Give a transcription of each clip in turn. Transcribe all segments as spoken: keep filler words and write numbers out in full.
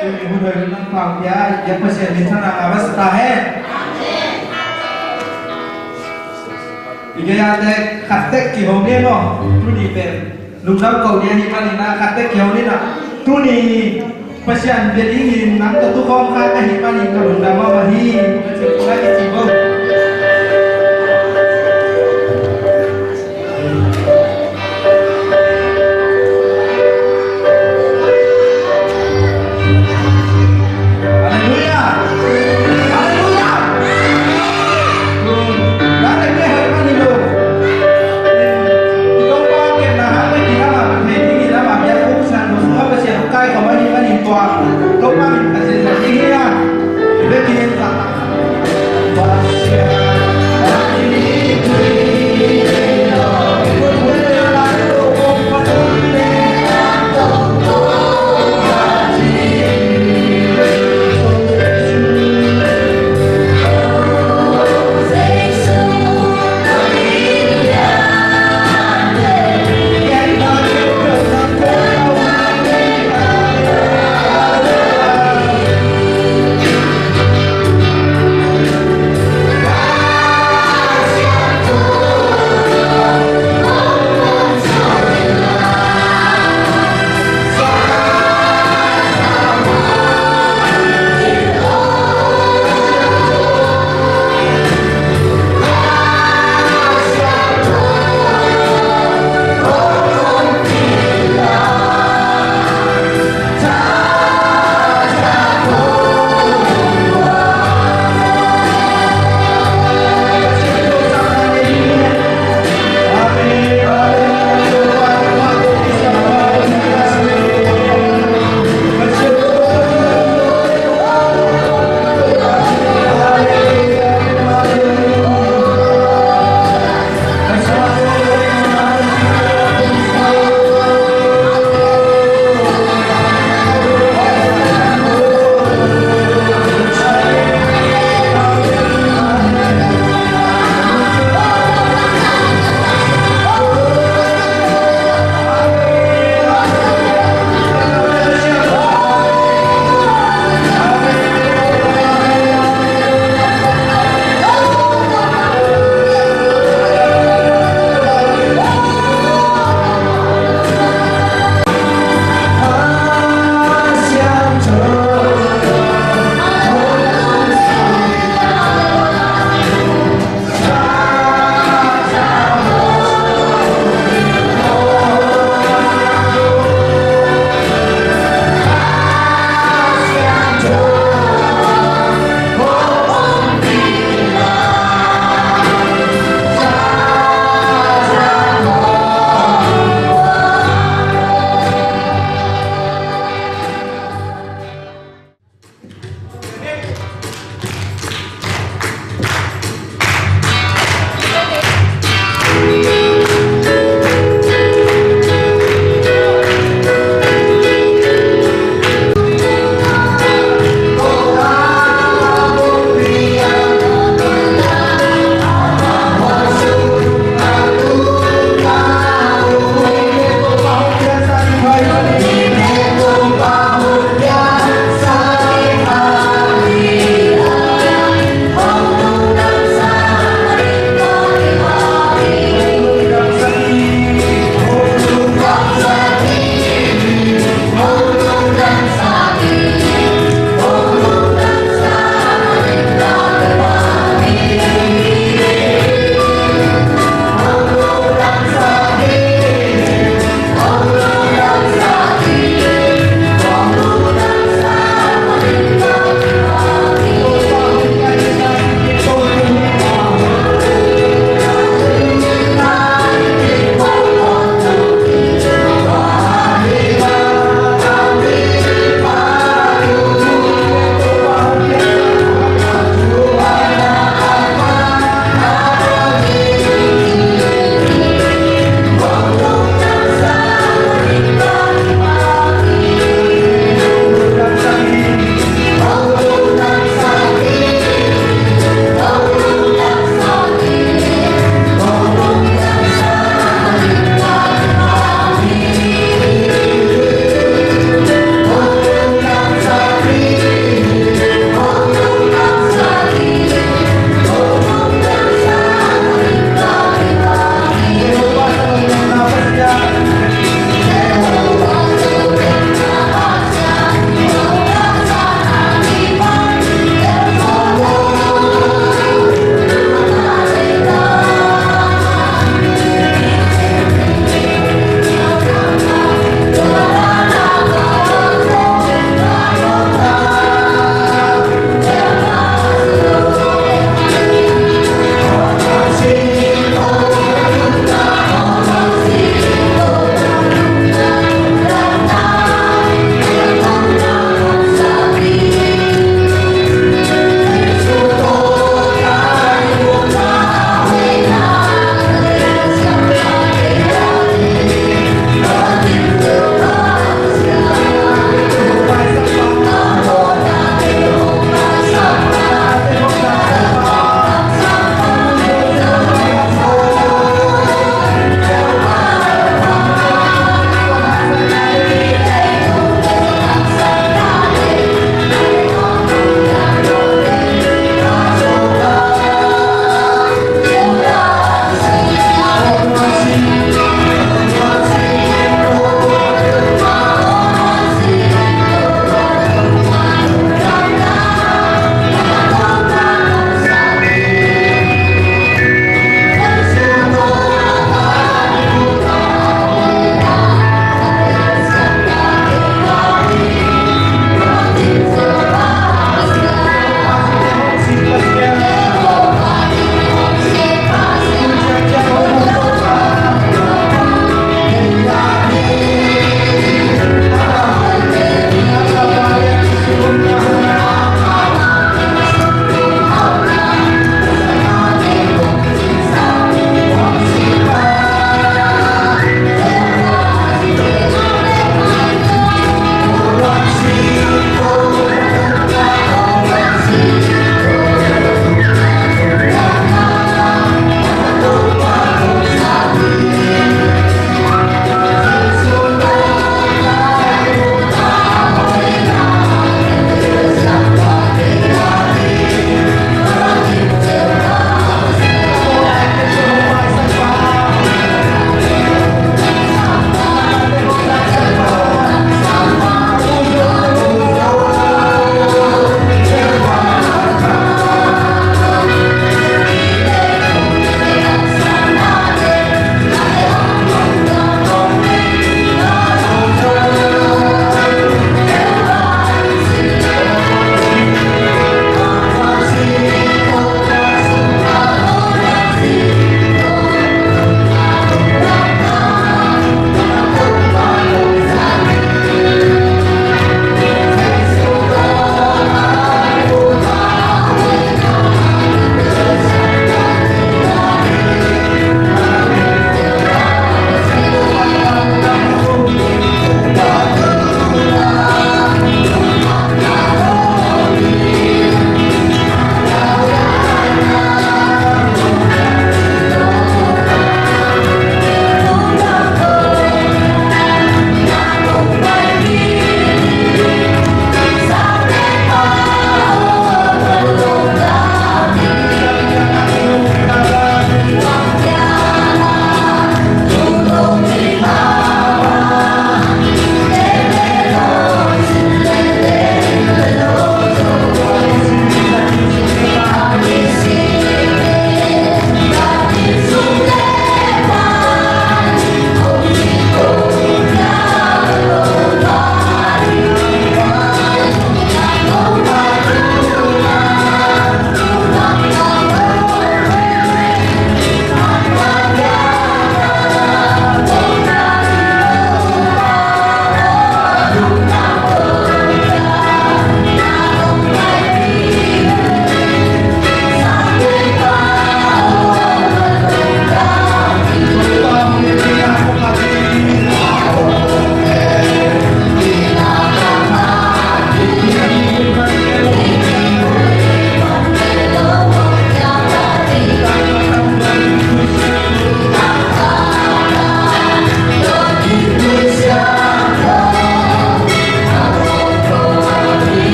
Tuni hun hoih nang pau pia, i biak Pasian min thang a va sa ta hen. I gei a te khat tek kiho ni maw. Tuni pen lungdam ko ni ahih manin a khat tek kiho ni na. Tuni Pasian bia dingin nang tawh tukhawm kha ka hih manin ka lungdam mahmah hi. Ka ci, ka ci bo. Halleluia! Halleluia! Tua leh kei hoih mah hi lo. I Topa kepna hang bek hi lam a, hei ding hi lam a, biakbuk sang lo sung a Pasian hong kai khawm ahih manin tua Topa min ka zen zen ding hi a. Bek hi in sa.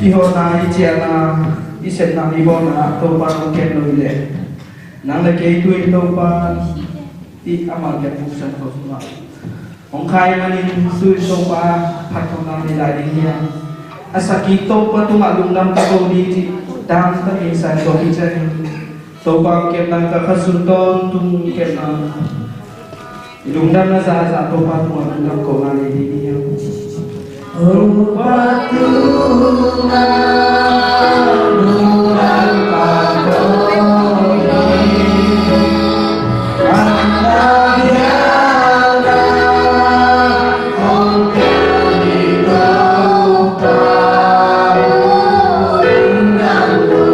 I hawhna, i ciahna, i sepna, i bawlna ah Topa hong kem lo hi leh, nang le kei tu-in Topa i amah kiang puksan khawm sungah hong kha ahih manin tu-in Topa phattuamna nei lai ding hi hang. A sak kik Topa tungah lungdam ka ko ding cih dang takin san ko hi ciangin, Topa hong kepna, ka kha sun tawntung kepna, lungdamna zahzah Topa tungah lungdam kohna nei ding hi hang. Topa tungah lungdam ka ko ding, a na biakna hong kem ding Topa, lungdam ko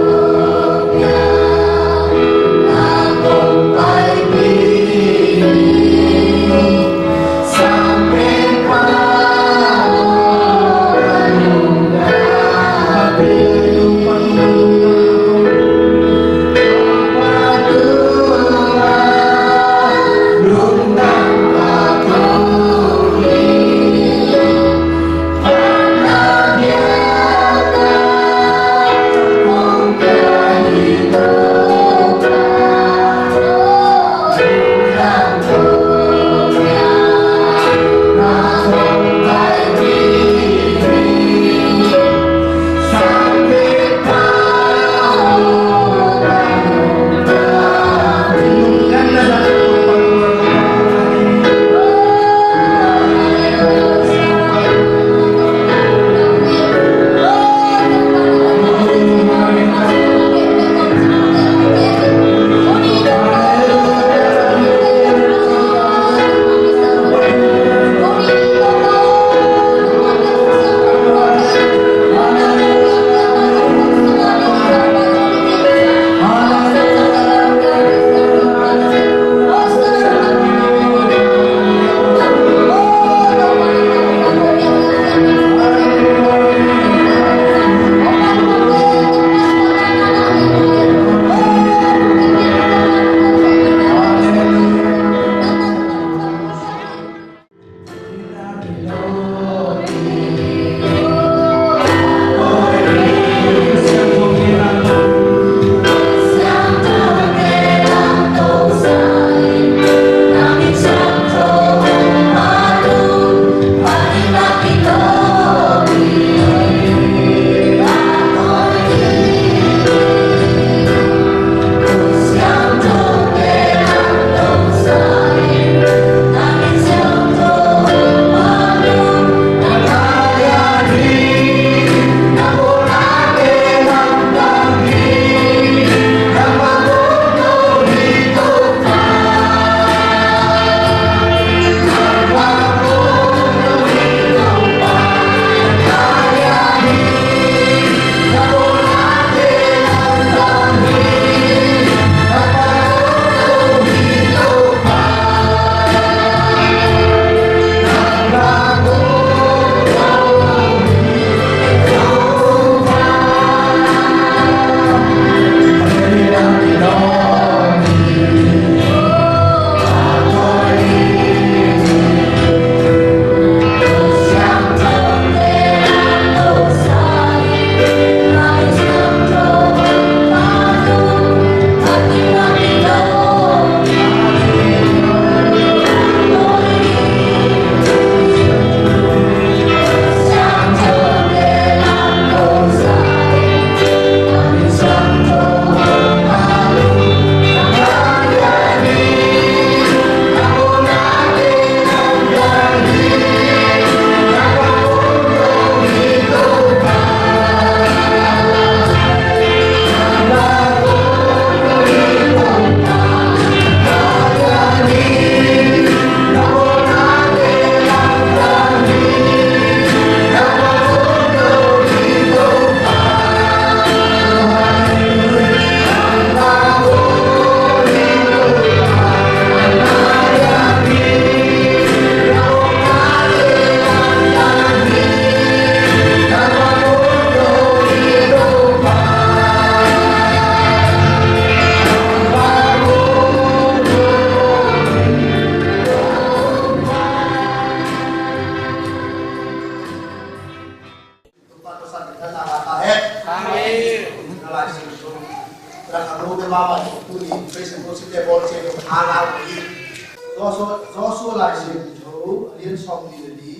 Joshua, Joshua Lai Siangtho a lian sawmnih le li,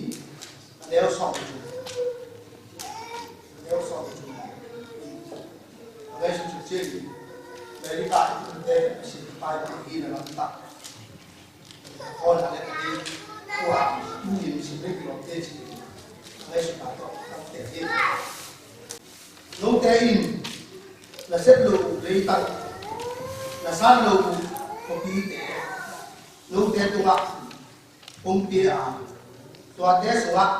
a neu sawm le thum. A neu sawm le thum. A ngaihsut ciangin America i ute a si pai bang hi na lam tak. Aw, na le ka ding tua, tuni sim ding ki lawmte ci. Ngaihsutna tawh ka te hi. Note in na sep loh uh leitang, na san loh uh khuapite note tungah hong pia a, tuate sungah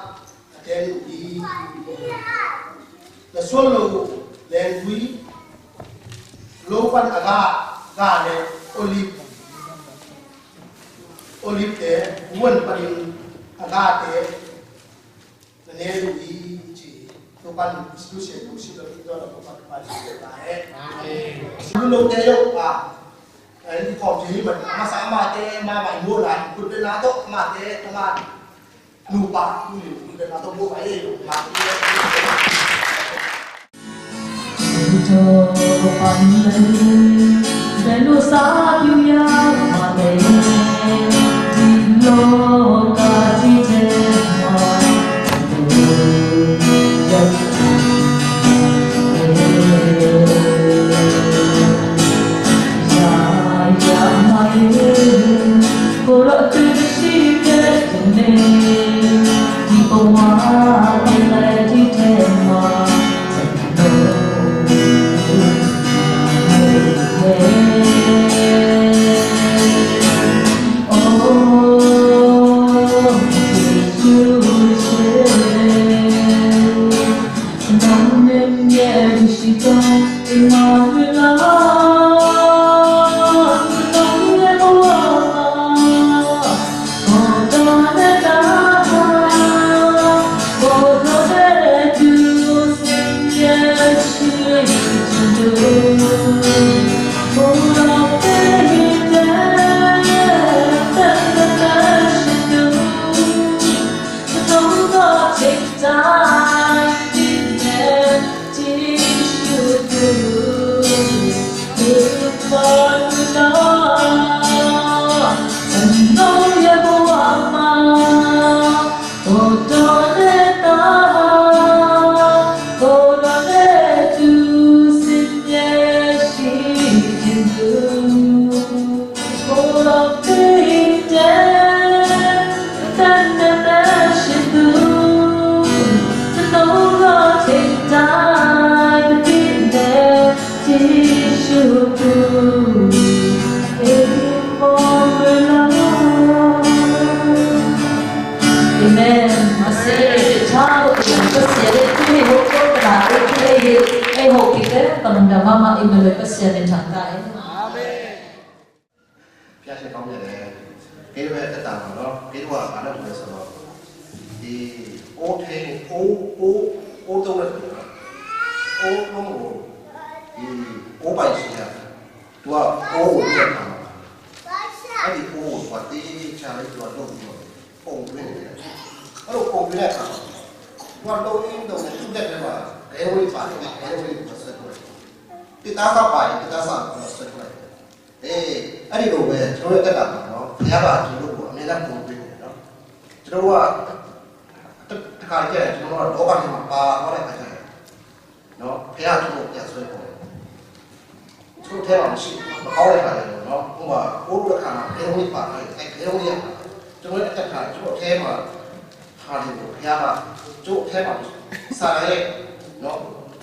ka teng uh hi. Na suan loh uh lengtui, lo pan a ga, ga le olive, olive te, huan panin a gate na ne uh hi, ci. Topa'n exclusive lo si lo, i tuan lo Topa'n pa si lo ta he. Amen. Sibu lo te yo pa. Ai, i khom si hi man, ama sa ama te, ama mai mo lai, kun pe na to, ama te, ama nu pa, kun pe na to mo pa e yo, ma. Amen. Masi, chau, Pasian, tu hi ho ko na, tu hi, ei ho kite, kamda mama, i mele Pasian in chang kai. Amen. Pia se kong ya le. Kei we ta ta no, kei wa ka na we so. I o te, o, o, o to na. O to mo. I o bai si ya. Tua o ya ka. Ai o wa te cha le tua to mo. Kong we ne. Alo kong we ne ka. Tua to in to ne tu de ma. Ai we pa, ai we pa sa ko. Ti ta ka pa, ti ta sa ko sa ko. เออ อันนี้ดูเว้ย ကျွန်တော်တို့ တက်တာပေါ့နော် ဘုရားက ကျွန်တော်တို့ကို အမြဲတမ်း ပုံပေးနေတယ်နော် ကျွန်တော်တို့က တစ်တစ်ခါတည်းကျရင် ကျွန်တော်တို့က လောကထဲမှာ ပါသွားတဲ့အခါကျရင်နော် ဘုရားက ကျွန်တော်တို့ကို ပြန်ဆွဲခေါ်တယ် ကျွန်တော်ထဲမှာ မရှိဘူး မကောင်းတဲ့ခါကျတော့နော် ဥပမာ ကိုယ့်တို့တစ်ခါမှာ ဘယ်လိုပါသွားရင် အဲ ဘယ်လိုရပါလဲ ကျွန်တော်တို့ အသက်တာ ကျွန်တော်ထဲမှာ ဟာလေ ဘုရားက ကျွန်တော်ထဲမှာ စာရရဲ့နော်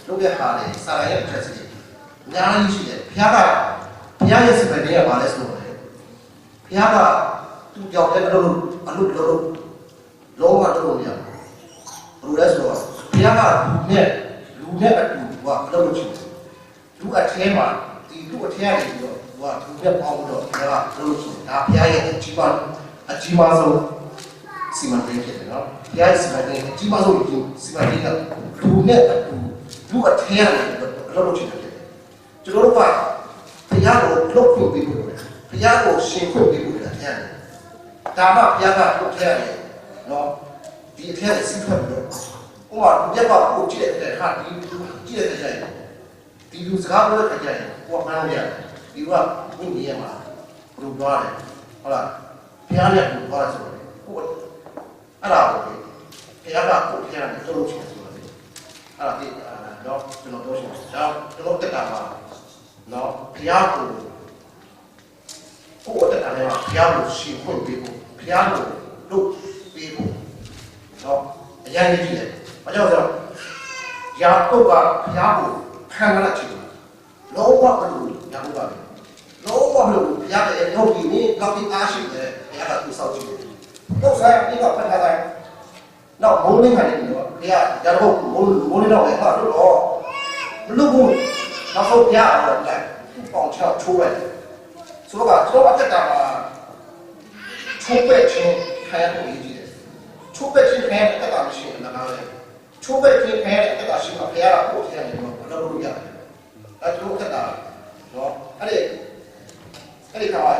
လုပ်တဲ့ဟာလေ စာရရဲ့ အချက်စီ အများကြီးရှိတယ်။ ဘုရားက ဘုရားရဲ့စီမံကိန်းက ဘာလဲဆိုတော့လေ ဘုရားက သူ့ကြောင့်လည်း အလုပ်လုပ် အလုပ်လုပ်လို့ လုံးဝလုပ်လို့မရဘူး။ ဘယ်လိုလဲဆိုတော့ ဘုရားက လူနဲ့ လူနဲ့အတူ သူက အလုပ်လုပ်ချင်တယ်။ လူအထဲမှာ ဒီလူအထဲကနေပြီးတော့ သူက လူနဲ့ပေါင်းပြီးတော့ ဘုရားက အလုပ်လုပ်ချင်တယ်။ ဒါ ဘုရားရဲ့ အကြီးမား အကြီးမားဆုံး စီမံကိန်းဖြစ်တယ်နော်။ ဘုရားရဲ့ စီမံကိန်း အကြီးမားဆုံး ဒီစီမံကိန်းက လူနဲ့အတူ လူအထဲကနေပြီးတော့ အလုပ်လုပ်ချင်တာဖြစ်တယ်။ ကျွန်တော်တို့က ဘုရားကို လုပ်ခွင့်ပေးဖို့လိုတယ်။ ဘုရားကို ရှင်ခွင့်ပေးဖို့လိုတယ် အထဲကနေ။ ဒါမှ ဘုရားက ကိုယ့်ထဲကနေ နော် ဒီအထဲကနေ စီးထွက်ပြီးတော့ ဥပမာ လူတစ်ယောက်က ကိုယ့်ကြည့်တဲ့အခါ ဟာ ဒီလူကြည့်တဲ့အခါကျရင် ဒီလူစကားပြောတဲ့အခါကျရင် ကိုယ်က မှန်းလို့ရတယ်။ ဒီလူက ဝိညာဉ်ရဲ့မှာ တူသွားတယ်။ ဟုတ်လား။ ဘုရားနဲ့တူသွားတယ်ဆိုတော့လေ။ ကိုယ့် အဲ့ဒါကိုလေ ဘုရားက ကိုယ့်ထဲကနေ ထုတ်လုပ်ချင်တယ်ဆိုတော့လေ။ အဲ့ဒါသိ၊ အာ၊ နော်၊ ကျွန်တော်ပြောချင်တာ။ ဒါကျွန်တော် သက်တာမှာ နော်၊ ဘုရားကို ကိုယ့်အသက်တာထဲမှာ ဘုရားကို ရှင်ခွင့်ပေးဖို့၊ ဘုရားကို လုပ်ပေးဖို့ နော်၊ အရမ်းအရေးကြီးတယ်။ ဘာကြောင့်လဲဆိုတော့ ယာကုပ်က ဘုရားကို ဖမ်းထားတဲ့အချိန်မှာ လုံးဝမလိုဘူး။ ယာကုပ်က လုံးဝမလိုဘူး။ ဘုရားက အဲ၊ လုပ်ပြီး၊ မင်းလောက်ပြီး အားရှိတယ်။ ဘုရားက သူစောင့်ကြည့်တယ်။ လုပ်စမ်း၊ မင်းက ဖမ်းထားစမ်း။ နောက် မိုးလင်းတာနဲ့ ပြီးတော့ ဘုရား ယာကုပ် မိုး၊ မိုးလင်းတော့မယ်။ ဘာလို့လဲဆိုတော့ မလုပ်ဘူး။ နောက်ဆုံး ဘုရားက သူ့ပေါင်ခြေထောက် ချိုးလိုက်တယ်။ ဆိုတော့ ကျွန်တော် အသက်တာမှာ ချိုးဖဲ့ခြင်းခံရဖို့ အရေးကြီးတယ်။ ချိုးဖဲ့ခြင်းခံရတဲ့ အသက်တာ မရှိရင် အလကားပဲ။ ချိုးဖဲ့ခြင်းခံရတဲ့ အသက်တာရှိမှ ဘုရားက ကိုယ့်ထဲကနေပြီးတော့ အလုပ်လုပ်လို့ရတယ်။ ဒါ ကျွန်တော် အသက်တာနော်။ အဲ့ဒီ၊ အဲ့ဒီခါမှာ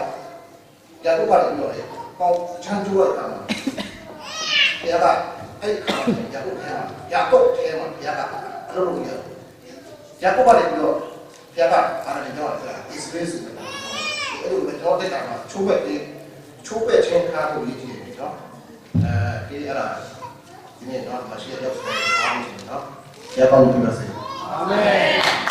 ယာကုပ်က လည်း ပြောတယ်။ ပေါင်ခြေထောက် ချိုးတဲ့အခါမှာ ဘုရားက အဲ့ဒီခါမှာ ယာကုပ်ထဲမှာ၊ ယာကုပ်ထဲမှာ ဘုရားက အလုပ်လုပ်လို့ရတယ်။ ယာကုပ်က လည်း ပြော၊ ဘုရားက ဘာနဲ့ ပြောတာလဲဆိုတာ အစ္စရေးဆိုတဲ့ အဲ့လိုပဲ ကျွန်တော် အသက်တာမှာ ချိုးဖဲ့ခြင်း၊ ချိုးဖဲ့ခြင်းခံရဖို့ အရေးကြီးတယ်နော်။ အဲ၊ ဒီအဲ့ဒါ ဒီနေ့နော်၊ မရှိတဲ့ ရောက်တဲ့ အားလုံးနော်။ ဘုရားကောင်းချီးပါစေ။ အာမင်။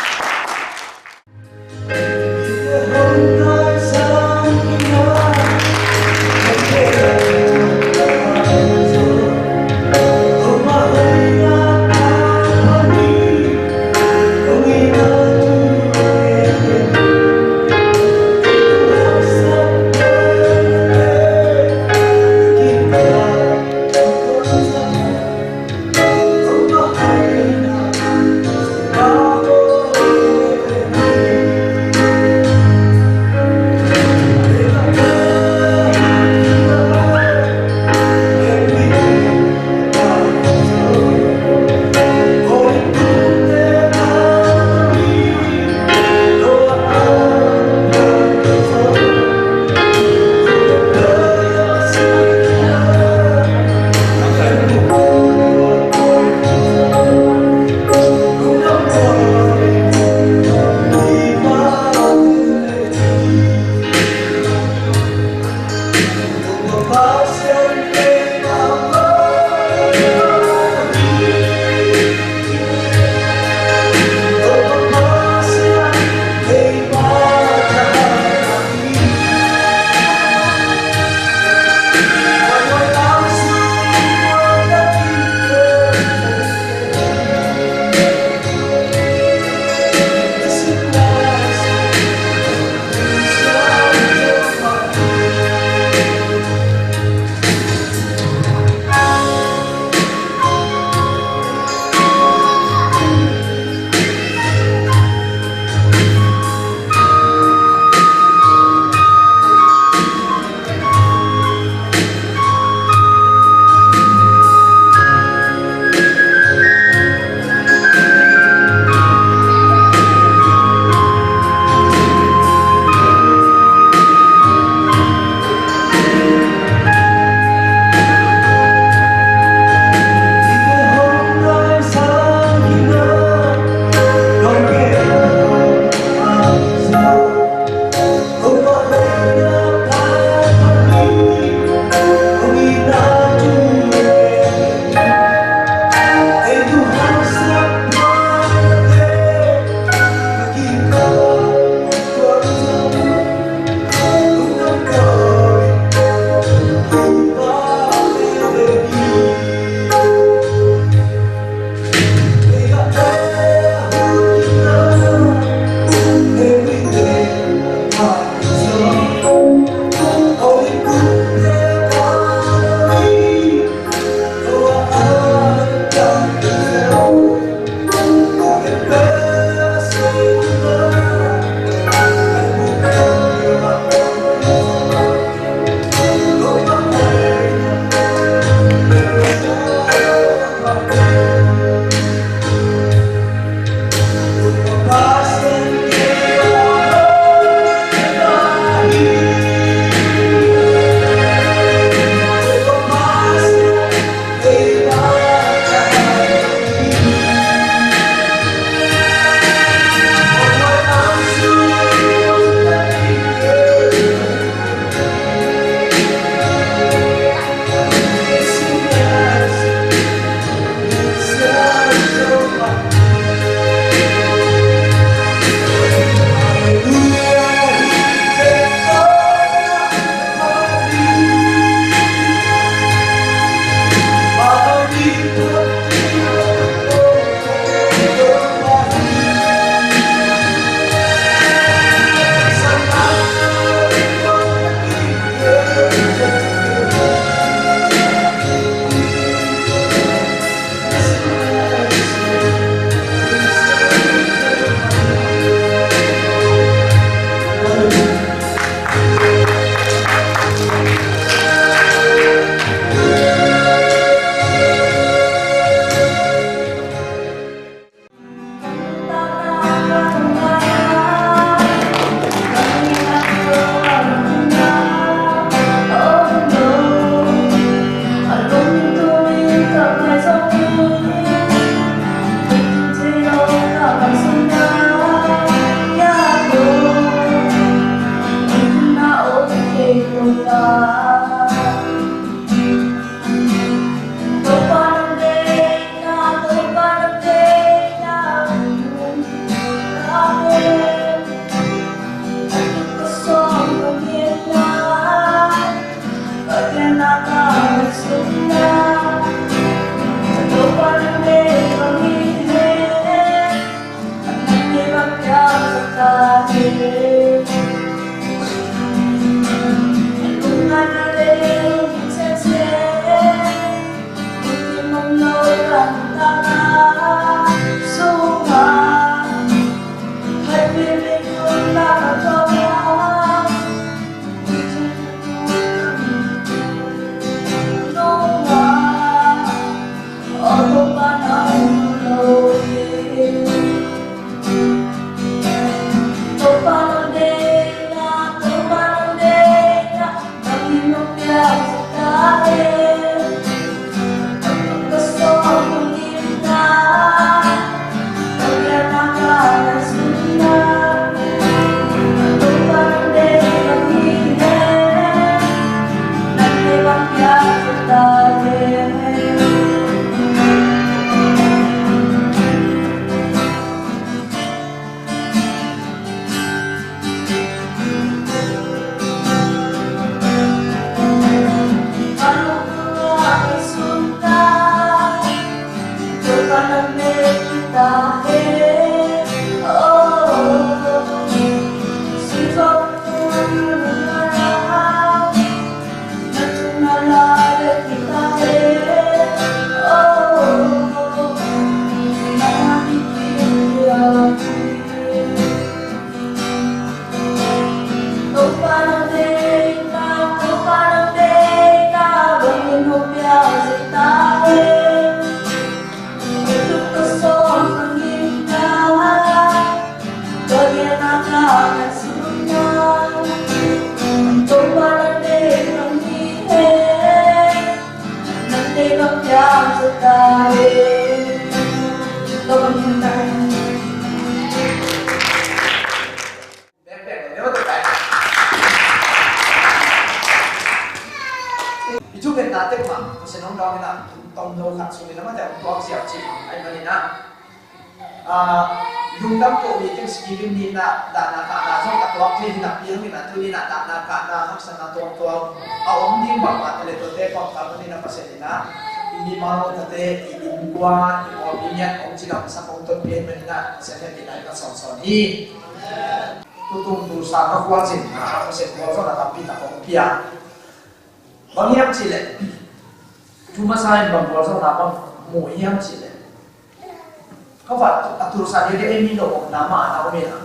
I thu genna tek mah Pasian hong dawng in ah, tawmno khat sungin amah teh hong tuak ziau cih mah ahih manin ah, lungdam ko mi Thanksgiving ni in ah, dahna kahna zong a tuak thei hi napi hangin ah, tuni in ah dahna kahna haksatna tuamtuam a om ding bangmah tale tuate pawlkhat manin ah Pasian in ah, i mimal tate, i innkuan, i pawlpi ngiat hong cidamsak hong tonpih ahih manin ah Pasian hehpihna in ah sawnsawn hi. Tutung tulsa ka khualzin ah Pasian gualzawhna tampi tak hong pia. Bang hiam cihleh, thu masa in bang gualzawhna bang mu hiam cihleh, ka vat a tulsa diakdiak ei mi lo omna mah a na om in ah,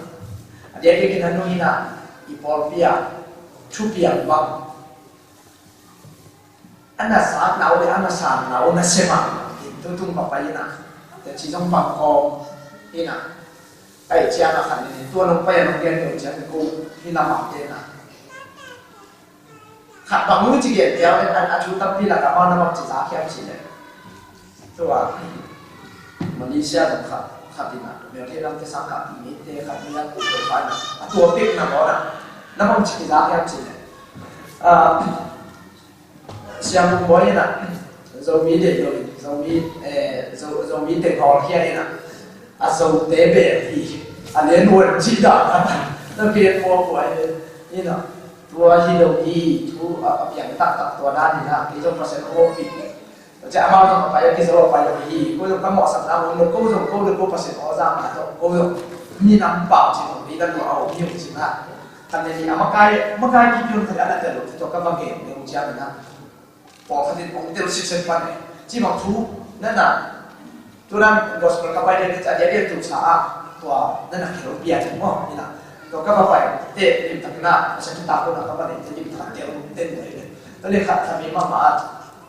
a diakdiakin a nung in ah i pawlpi ah thupiang bang a na sakna uh le a na sakna uh nasem ah, in tutung ka pai in ah, teci zong pang khawm in ah, a ih ciang a khat in tua nong pai a nong gen deuh ciang ko hi lam ah te in ah, khat bang nung ci gen tia a, a thu tampi lakah amau na bang ci zak hiam cihleh, tua Malaysia zong khat, khat in ah, mel thei lamte sang khat mite khat in ah, tua pa in ah a tua pekna mawk ah na bang ci zak hiam cihleh, ah, Siang Bung Bawi in ah, Zomi deih lo in, Zomi, eh, Zo-, Zomi teng hawlkhia in ah, a Zote bel hi, a lianhuan cih dan a, na pian pua pua in ah, tua hi lo hi, thu a, a piang taktak tua dan in ah, kei zong Pasian a hopih. Tua ciang amau zong a pai a kizo a pai lo hi, ko zong ka mawhsakna om lo, ko zong, ko zong, ko Pasian aw zang a tawh, ko zong minam pau cih zong, mi dan lo a om hi ung cih na. Kan ne ni a makai, makai kipion khat a na tel lo, tua ka va gen, ne ung ciang in ah. Pawlkhat in hong tel sitset pan e. Ci bang thu, na na. Tu dan gospel ka pai den, a dia dia tu sa a. Tua, na na kilo pia tu mo, ni na. Tua ka va pai, te, lim tak na, sa tu ta ko na ka va den, te lim tak tel, tel mo e. Tua le khat khat mi ma ma,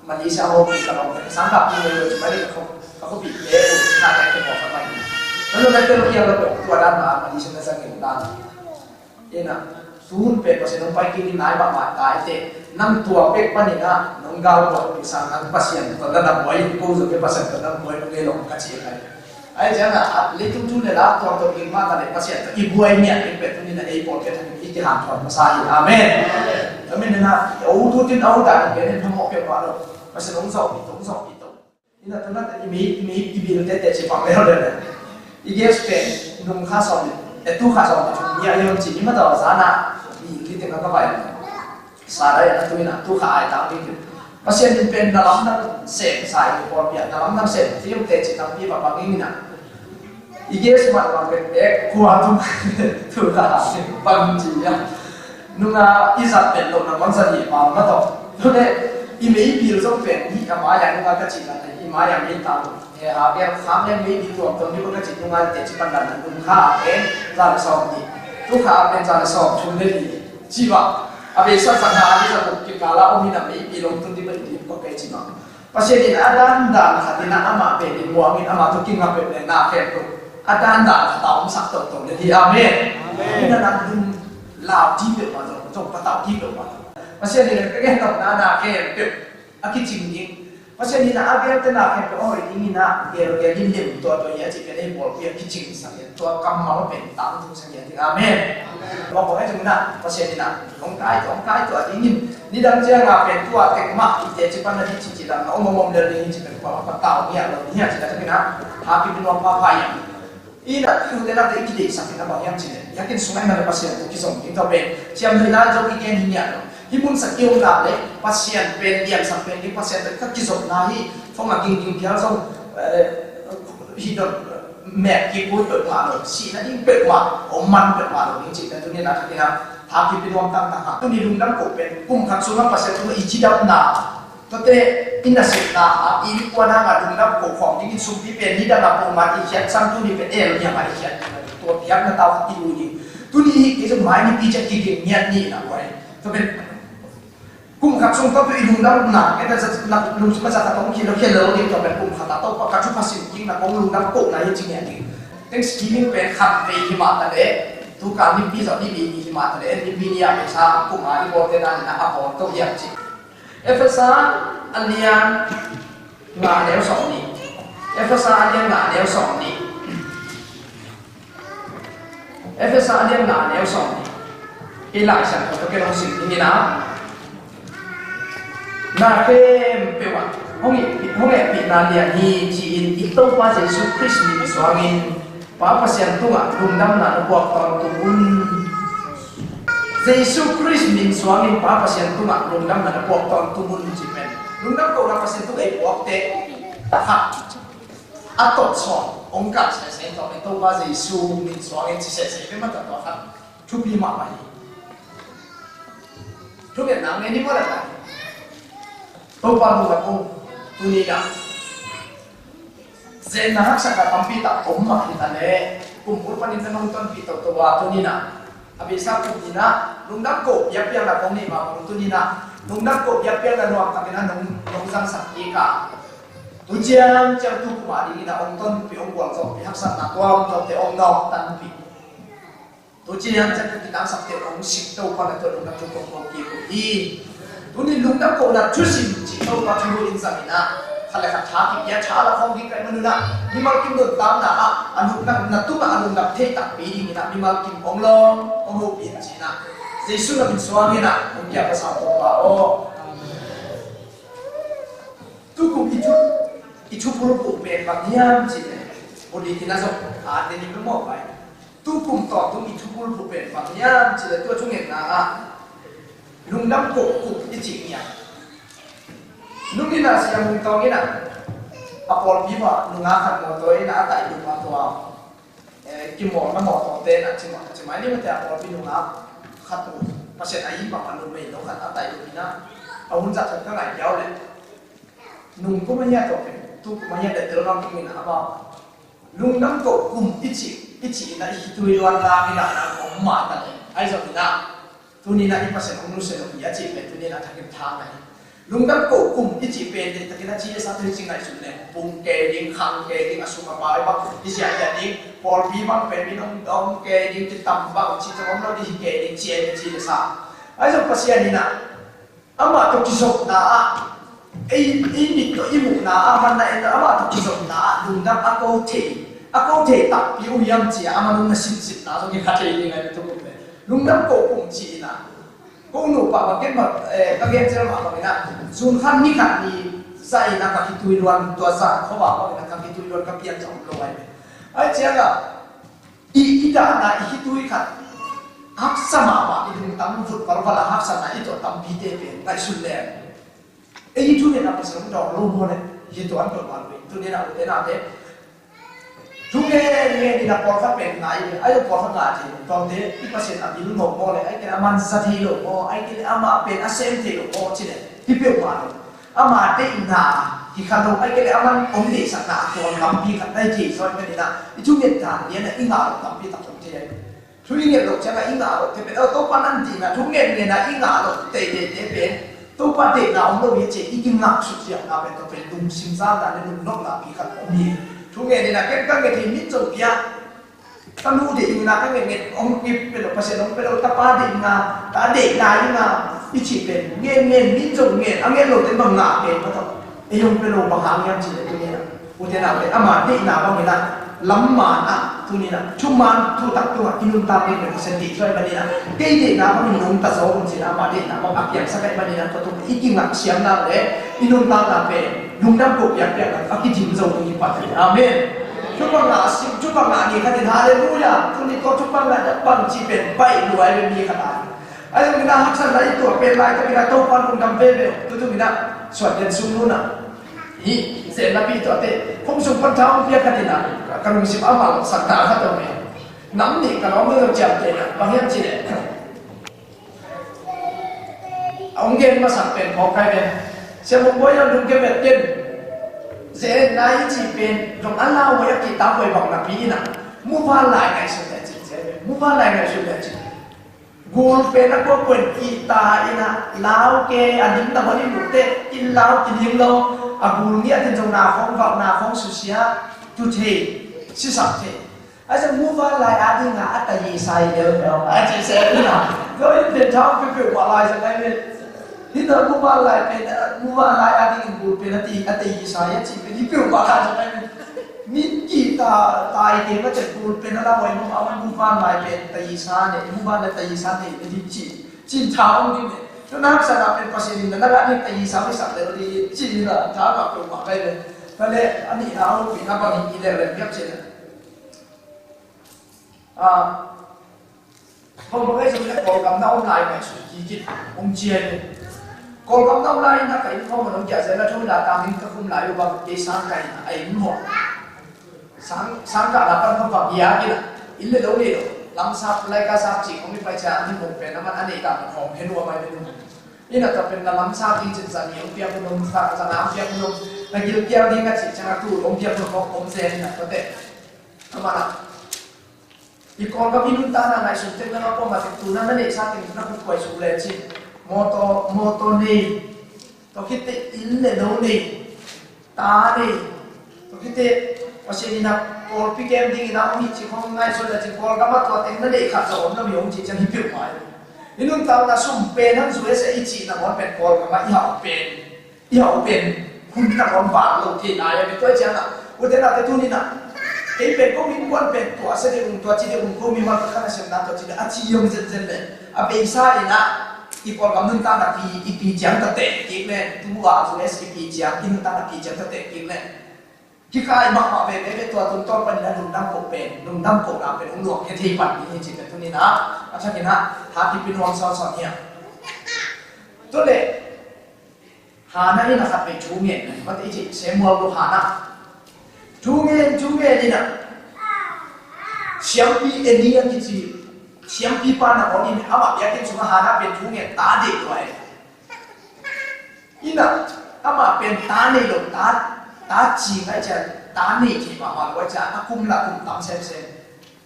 Malaysia ho mi ka long, sang ka pi mo, ma le ka ko, ka ko pi te, na ka ke mo ka pai. Na lo na tel pia lo, tua dan ma, Malaysia na sa ke dan. Ina, sun pe Pasian nong pai kik in nai mahmah ta i te. Nang tua pek panin ah nong galvuan pi sang nang Pasian tawh na na buai in ko zo pe Pasian tawh na buai nong ei lo ka ci kai. Ai ciang ah, leitung thu le la tua tawh kik mah ta le Pasian tawh i buai niat in pe tuni na ei pawl pe thakin i kihanthawn masa hi. Amen. Amen na, a u tu tin a u ta ni pen en phamawh peuhmah lo. Pasian hong zawh bit, hong zawh bit. Ina tuna ta i mi, i mi, i bil tete ci pang lel lel. I gas pen nung kha sawm, e tu kha sawm, mi a yon ci, i ma taw zana, i li teng ka vai. Sa dai na tu ina, tu kha ai tang ding. Pasian in pen na lamdang sem sa i por pia, na lamdang sem, ti te ci tampi pa pang ina. I gas mat bang pen, e, kua tu, tu kha, pang ci ya. Nunga i zat pen lo na man zat i pa ma taw. Tu le, i mei bil zong pen, i a ma ya nunga ka ci na, i ma ya mei tang. He ha bia kham leng mei di tuam tuam di baka ci nunga te ci pan dan nung kha pen za le sawm di. Tu kha pen za le sawm thum le di. Ci ba. A be sa sa na di sa buk ki kala om hi na mei di long tun di ba di baka ci ba. Pasian in a dan dan khat in a ama pen in muang in ama tu king a pep le na kem tu. A dan dan khat a om sak to to le di. Amen. Amen. Ina na dum lau di pep ma zong zong pa tau di pep ma. Pasian in ka gen na na kem pep. A kicing ding. Pasian in a a vialte na khempeuh a hoih dingin a gelgel in lem tua tua hi a cih pen ei pawlpi a kicingsak in tua kammal pen tangtungsak hi a ding. Amen. Tua kong ai zong na Pasian in a hong kai tua hong kai tua dingin nidang ciang a pen tua tek mah i teci pan a hi cih cih dan a om om om lel ding hi cih pen kua patau hi a lo hi a cih dan a ha pi pi nuam pha pha hi a. Ina, i hun le nak te i kideihsak in a bang hiam cih leh, i hakin sung a i man le Pasian tawh kizom ding tawh pen, ciamnuihna zong i gen hi ngiat lo. Hih munsak i omna le Pasian pen, liansak pen ding Pasian tawh i ka kizopna hi, thong a ging ging phial zong, eh, hi dot, mek kik kul peuhmah lo, sihna ding peuhmah, om man peuhmah lo ding cih pen tuni na thakin a, tha kipi nuam tangtang ha. Tuni lungdam ko pen, kum khat sung a Pasian tungah i cidamna, Tuate i nasepna ah i innkuan hangah lungdam ko khawm dingin sumpi pen nidang a pongman i khiatsan tuni pen el niang a i khiat ding a tua biakna tau khat i lu ding. Tuni hi kei zong mai nipi ciang kiging ngiat ni na uai. Tua pen kum khat sung tawh i lungdamna kei ta zat lungsim a zat a tong khil lo khel lo ding tua pen kum khat a tawh ka thupha sim ding na kong lungdam kohna hi ci ngiat ding. Thanksgiving pen khat vei hi mah ta leh tu kal nipi zawh ni li ni hi mah ta leh nipi ni a pesa kum a i bawlte dan in a a bawl to hiam ci. Efesa a lian nga a neu sawm nih. Efesa a lian nga a neu sawm nih. Efesa a lian nga a neu sawm nih. Kei Lai Siangtho tawh kei hong sim ding in a, na khempeuh ah hong hehpihna lian hi ci-in i Topa Jesu Khrist min suangin Pa Pasian tungah lungdamna na puak tawntung un. Jesu Khrist min suangin Pa Pasian tungah lungdamna na puak tawntung un ci pen. Lungdam kohna Pasian tungah i puakte khat a tot sawn hong kah sese tawh pen Topa Jesu min suangin ci sese pen mah tawh khat thupi mahmah hi. Thungetna ngen hi mawh leh Topa lungdam ung tuni dah. Zen na haksa ka tampi tak om mah hi ta leh kum bul panin na nong tonpih toto a tuni na a beisa kum hi na lungdam ko biakpiakna kong nei mah kong tuni na lungdam ko biakpiakna nuam takin a nong nong zangsak kik a tu ciang ciang tu kum a dingin a ong tonpih ong gualzawhpih haksatna tuamtuamte ong nawk tanpih. Tu ciang ciang ka kitangsakte hong sik to pan a tuan hong ka tu kong kong kik uh hi. Tuni lungdam kohna thusim cih to pa thu in zang in ah khat le khat tha kipia tha la khawng ding kai manun ah mimal kim don tamna ah a lungdam na tung ah a lungdam thei takpi ding in ah mimal kim hong lawm hong hopih in cih in ah Jesu na min suang in ah hong kia pasal to pa aw. Tukum i thu i thu pulpul pen bang hiam cih le puli tina zong a te ni mawh pai. Tukum tawntung i thupul phu pen bang hiam cih leh tua thungetna ah lungdam koh kum i cih ngiat. Nung in ah siam hung tawng in ah a pawlpi mah nungak khat mawtaw in ah a taih duh mah tua, eh, kimawlna mawtawte in ah ci mah ci mai ni mate a pawlpi nungak khat uh Pasian a i bang a numei lo khat a taih duh in ah a hun zat khat ka ngaih piau leh nung kum a hiat tawh pen tu kum a hiat leh tel lam kum in ah a bang Lungdam koh kum i cih i cih in ah i tui luan lang in ah na kong mah ta leh ai zong in ah tuni in ah i Pasian hong nusia lo hi a cih pen tuni in ah thakin thang ahi. Lungdam koh kum i cih pen ding takin a ci a sa tui ci ngaihsut leh pung kei ding khang kei ding a sum a pai bang i ziahziah ding pawlpi bang pen min hong dawng kei ding kitam bang ci tawh om lo ding hi kei ding ci a ci le sa ai zong Pasian in ah Amah tawh kizopna ah ei, ei mit tawh i muhna ah manna en amah tawh kizopna ah lungdam a ko thei a ko thei takpi uh hiam cia a man uh na simsitna zong i kha thei ding ai tu kum le lungdam ko kum ci in ah Ko nupa bangin, eh, ka gen ciang mah bangin ah, zun khat ni khat ni zah in ah ka khitui luan, tua zan khua bangin ah ka khitui luan ka pian zong om lo ai ve. Ai ciang ah, i, i dahna i khitui khat haksa mahmah, i lungtang vut valval a haksatna i tuah tampite pen ngaihsun leng, ei thu ngen a Pasian hong dawng lo maw le, hi tuan peuhmah lo hi. Tuni-in ah ute naute, thu ngen ngen in a pawlkhat pen ngai, ai lo pawlkhat ngai thei lo, tuate i Pasian a bil ngawh maw le, ai kei le a man za thei lo maw, ai kei le amah pen a sem thei lo maw ci le, hi peuhmah lo. Ama deihna hi kha lo, ai kei le a man hong deihsakna a tuam lampi khat nai thei zaw hi manin ah, i thu ngen dan lian a i ngah lo tampi tak om thei ai. Thu i nget loh ciangah i ngah loh te pen, aw, Topa nan dihna thu ngen ngen a i ngah loh teitei te pen Topa deihna om lo hi ci, i kingak suk ziahna pen, tua pen lungsim zalna le lungnopna pi khat om hi. Thu ngen ngen a ken ka nget hi, min zong pia, ka nu deihna ka nget nget, hong kip pe lo, Pasian hong pe lo, tapa deihna, ta deihna i ngah, i cih pen ngen ngen, min zong ngen, a ngen lo te bang ngah pen, ka tawh ei hong pe lo bang hang hiam cih le tu ngen a. Ute naute, ama deihna bangin ah lam man ah tuni-in ah thuman thutak tungah i nuntak ding pen Pasian deih suai manin ah, kei deihna bangin nungta zaw un ci-in ah ama deihna bang a piangsak ahih manin ah, tua tung i kingak siamna le i nuntakna pen lungdam ko piakpiakna a kidim zo ding hi pah hi. Amen. Thupha ngah a si, thupha ngah ni khatin halleluia, tuni ko thupha ngah bang ci pen baih lua ai ve mi khat a. Ai zong in ah haksatna i tuah pen laitakin ah Topa lungdam veve. Tutung in ah suan den sung nun ah hi zen napi tuate, hong sung pan tha hong piak khat in ah, ka lungsim amah lawhsak ta khat om hi. Nam nih ka lawm lo ciamteh in ah, bang hiam cih leh, a hong gen masak pen phawk kai pen, Sia Mung Bawi Lam lungke vet ken, zen nai i cih pen zong a lau a kihtak huai bang napi in ah, muvanlai ngaihsun le cih, muvanlai ngaihsun le cih. Gul pen a kuakua in kihta in ah, lau ke a lim na hon i muh teh, inn lau kiling lo, a gul ngiat in zong na khawng valh, na khawng susia, tu thei, sisak thei. A zong muvanlai a ding a, a taisa hi leuleu, a ci se in ah. Zo in pen thau peuhpeuh mah lai zong ai ve. Hi tawh muvanlai pen, muvanlai a ding in gul pen a ti, a taisa hi a ci pen hi peuhmah lai zong ai ve. Min kihta, tai kei mah ciang gul pen a la huai mah a, muvanlai pen taisa nei, muvanlai taisa nei na ding ci, cin tha om ding nei. Tua na haksatna pen Pasian in na na ngah ding taisa hong sak lel ding ci in a, tha ngah peuhmah kai le. Tua leh a nihna a hopihna bang hi leh leh piak ci in a. Ah, Bang bang ei zong le Kawlgam na om lai ngaihsun kik in, hong ciah in. Kawlgam na om lai in a ka inn khawng man hong kiah zel a, thu in a tang in ka khum lai uh bang kei sang kai in a, a inn mawh. Sang, sang kah na pan khawng bang biak in a, inn le lo nei lo. Lamsap, laika sap cih khawng i pai ciang a, a inn mawh pen a man a nei dah man khawng hen uh a mai pen uh. Inn a tua pen na lamsap ding cin zan ni hong piak uh nung, zan, zan a hong piak uh nung. Na gilkial ding a cih ciang a tu hong piak uh nung khawng om zel in a tua teh. A man a. I Kawlgam i nuntakna ngaihsun tek leng a pawm a tek, tu na na neihsa teng na kutkuai suk lecin, mawtaw, mawtaw nei, tua khit teh inn le lo nei, ta nei, tua khit teh Pasian in a pawlpi kem dingin a om hi cih khawng ngaihsun lecin, Kawlgam ah tua teng na neih khat zong om lo hi hong cih ciang hi peuhmah hi. I nuntakna sum pen hang zu e se i cih nangawn pen Kawlgam ah i hauh pen. I hauh pen hun nangawn vak lo thei lai a, mi tuai ciang a. Ute naute tuni-in a, kei pen ko innkuan pen tua sia ding ung, tua ci ding ung, ko mimal khat a semna tua ci ding a ci hiam zenzen le. A beisa in a, i Kawlgam nuntakna pi, i pi ciang ta teh kik le, tu a U S i pi ciang, i nuntakna pi ciang ta teh kik le. Kikhai mahmah veve ve, tua tungtawn panin a lungdam ko pen, lungdam ko na pen hong luang khia thei pan ding hi ci pen tuni-in a, a thakin a, tha kipi nuam sawnsawn hi a. Tua le, Hana in a khat vei thu ngen, mate i cih Samuel lo Hana. Thu ngen, thu ngen in a. Siampi Eli a kici, siampi pa nangawn in amah biakinn sungah Hana pen thu ngen ta dek lo ai. In a, amah pen ta nei lo, ta, ta ci ngai ciang, ta nei thei mahmah lo ai ciang, a kum la kum tam semsem.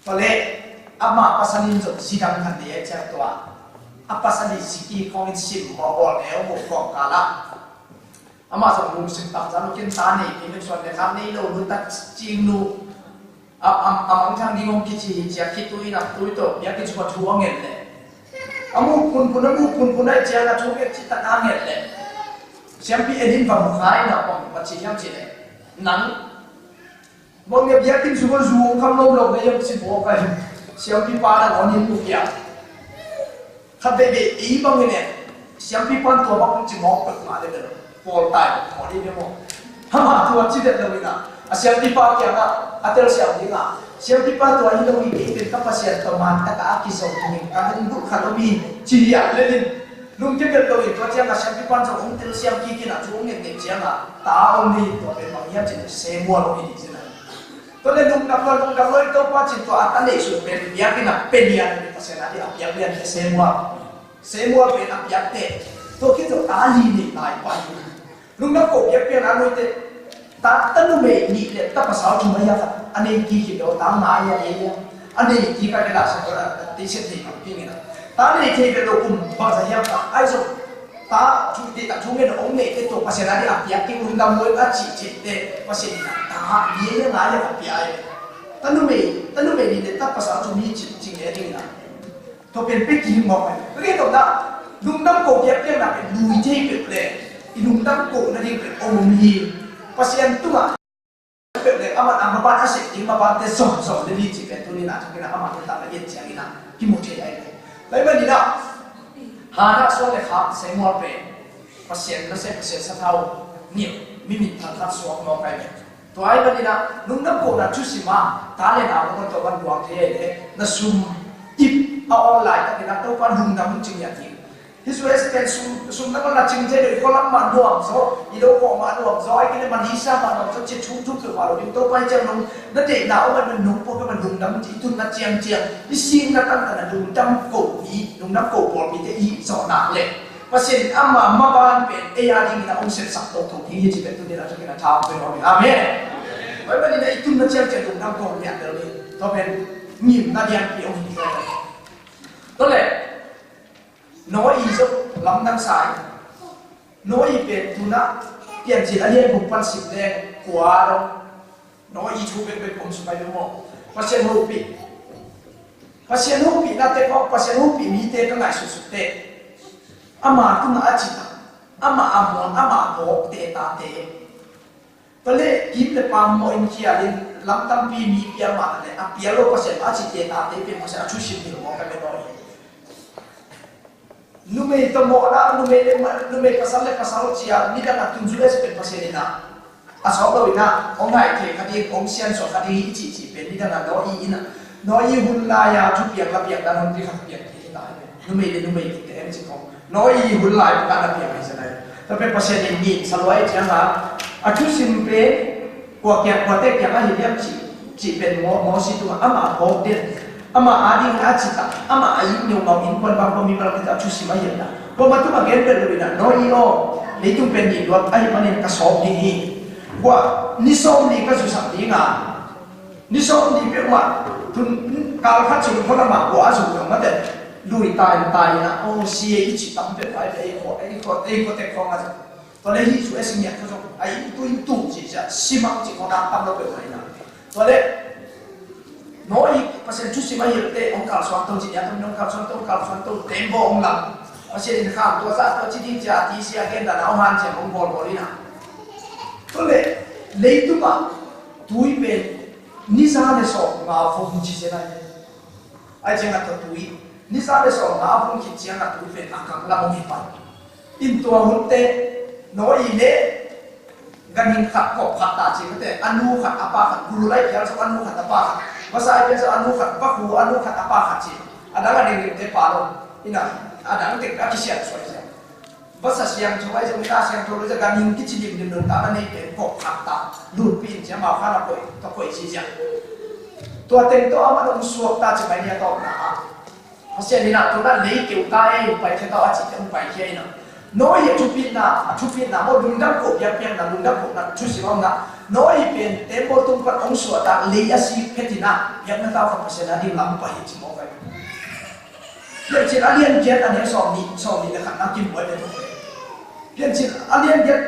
Tua leh amah pasal in zong zi dang khat nei a ciang tua, a pasal in zi ki khawng in sim mawh bawl neu mawh kawng kal ah. Amah zong lungsim tam zan lo, ken ta nei kei, ken suan le khak nei lo, nuntak cing lo. A, a, a mangthang ding hong kici hi ciang khitui in a tui tawh biakinn sungah thu a nget leh. A muh phunphun, a muh phunphun ahih ciang a thu nget citak a nget leh. Siampi Eli in va mu kha in a, bang, bang ci hiam cih leh. Nang Bang hang biakinn sungah zu hong kham lomlom na hiam ci mawk a, siampipa nangawn in mu piak. Khat veivei ei bangin e, siampipa'n tua bang hong ci mawk peuhmah le bel pawl tai mawk ding hi maw? Amah tua ci vet lo in ah, a siampipa kiangah a telsiam dingah, "Siampipa, tua hi lo hi, kei pen ka Pasian tawh man takah a kizom dingin ka lunggulh khat om hi," ci hiah lel in, lungkia vet lo in, tua ciangah siampipa'n zong hong telsiam kik in ah, thu hong ngetnget ciangah ta om hi. Tua pen bang hiam cih leh Samuel om hi ding ci-in ah. Tua leh lungdam lua, lungdam lua in, Topa cin tua a ta neih sung pen biakinn ah pia lian, Pasian a ding a piak lian hi Samuel. Samuel pen a piak teh, tua khit tawh ta li nei lai pah hi. Lungdam ko biakpiakna nuite, ta, ta numei nih leh ta pasal thum ahi a, khat a nei kik hi lo, ta nga ahi a, a nei kik a, kei la sa ko la, tei set thei kik in ah. Ta nei thei ve lo, kum bangzah hiam ta, ahi zong ta thu, deihtak thu ngen hong neih teh, tua Pasian a ding a piak kik, lungdam lua in a cih cih teh, Pasian in ah ta li ahi a, nga ahi a, a pia hi. Ta numei, ta numei nih leh ta pasal thum hi ci, ci nge ding in ah. Tua pen pia kik mawk hi. Tua hi tawh na, lungdam ko biakpiakna pen lui thei peuh leh, i lungdam ko nading pen om hi. Pasian tungah peuh leh, aman a maban a sep ding mabante zomzom lel hi cih pen tuni-in ah thuk in ah, amah nuntakna i et ciangin ah kimu thei ahi ve. Tua ahih manin ah Hannah suang leh khak, Samuel pen Pasian nasem, Pasian sathau, ngiat, mi minthang khat suak mawk ahi ve. Tua ahih manin ah lungdam kohna thusim ah ta leh nau kong tua van buang thei ahi leh, na sum ip a om laitakin ah Topa'n lungdam hong ci ngiat hi. Hih U S pen sum, sum nangawn na cing thei lo, i khualam mah nuam zaw, i lo khawng mah nuam zaw, ahih kei leh Malaysia mah nuam zaw, ci thuk thuk peuhmah lo ding. Topa, hih ciang nong, na deihna om a, nong pua ka man lungdam ci, i tunna ciangciang, i singna tantan a lungdam ko mi, lungdam ko pawlpite i hih zawh nak leh, Pasian in ama maban pen ei a dingin a hong sepsak toto ding hi cih pen tuni-in a thukin a tha hong pia nuam ing. Amen. Tua ahih manin a i tunna ciangciang lungdam ko mi a tel ni. Tua pen ngimna lianpi hong hi ding hi. Tua leh Noah zong lamdang sa ing. Noah pen tu-in ah Piancil a lian guk pan sim leng kua dong Noah thu bekbek om suk ahi maw. Pasian hopih, Pasian hopihna teh, Pasian hopih mite ka ngaihsutsuk teh, ama tungah a citak, ama a muan, ama a vawk te tate. Tua leh kim leh pam mawh in khial in, lam tampi mi pial mah leh, a pial lo Pasian a cite tate pen Pasian a thusim hi lo maw, ka bia Noah hi. Numei tawh mawhna, numei leh ma-, numei pasal leh pasal cia, nidang a tun zu leh pen Pasian in ah, a sawt lo in ah, hong ngaih thei kha ding, hong siansuah kha ding hi i cihcih pen nidang a Noah in ah, Noah hun lai-a thupiang la piang dan hong pi kha piang thei hi ta hi. Numei leh numei kikte em cih khong Noah hun lai pek a na piang hi sia lai. Tua pen Pasian in ngimsa lua ahih ciangin a thusim pen kua kiang, kuate kiang ahi hiam cih, cih pen Mo-, Moses tungah amah a phawk den, amah a ding a citak, amah a it ngeungau, innkuan bang, kua mi bang, a thusim ahi hiam na. Kuamah tungah gen bel lo in ah, Noah aw, leitung pen nih luat ahih manin ka sawp ding hi. Kua, ni sawmli ka zusak ding a, ni sawmli peuhmah, tun, kal khat sung khualam ah kua a zuk dong mah teh, lui tai tai in ah, aw, sia i cih tam peuh vai peuh, ei khua, ei khua, ei khua tek khawng a zong. Tua leh hih U S ngiat khua zong a, inn tu inn tu cih sia, sim ah cih khawng tam lo peuhmah in ah. Tua leh Noah Pasian thusim ahi leh teh, hong kalsuan to cih, hong kalsuan to, hong kalsuan to, tembaw hong lam. Pasian in kham tua zah tua ci ding cia, ti sia gen dan a hong hanciam, hong bawlbawl in ah. Tua leh leitung ah tui pen ni za leh sawmnga vung ci sia lai. Ahih ciangin tua tui, ni za leh sawmnga a vung khit ciangin tui pen a kang lam hong hi pan. In tua hun teh, Noah leh ganhing khat kawp khat ta ci mah teh, a nu khat a pa khat, gulu lai phial zong a nu khat a pa khat, vasa lai phial zong a nu khat, vakhu a nu khat a pa khat ci. A dang a ding ding teh pa lo, in ah, a dang teh a kisiansuah hi sia. Vasa siangtho ahi zong, ta siangtho lo zia, ganhing kici limlim nuntakna nei pen kawp khat ta, lutpih in cia, mau khan a koih, ka koih ci zia. Tua teng tawh amah hong suak ta ci mai ni a tawpna ah. Pasian in ah tu-in ah lei keu ta ei, hong paikhia ta aw a cih teh hong paikhia in ah. Noah a thupitna, a thupitna maw, lungdam ko biakpiakna, lungdam kona thusim a omna. Noah pen tembaw tung pan hong suah ta, lei a sik phet in ah, biakna tau khat Pasian a ding lam pai hi ci maw kai. Piancil a lian giat a neu sawmnih, sawmnih leh khat na kimuai ve. Piancil a lian giat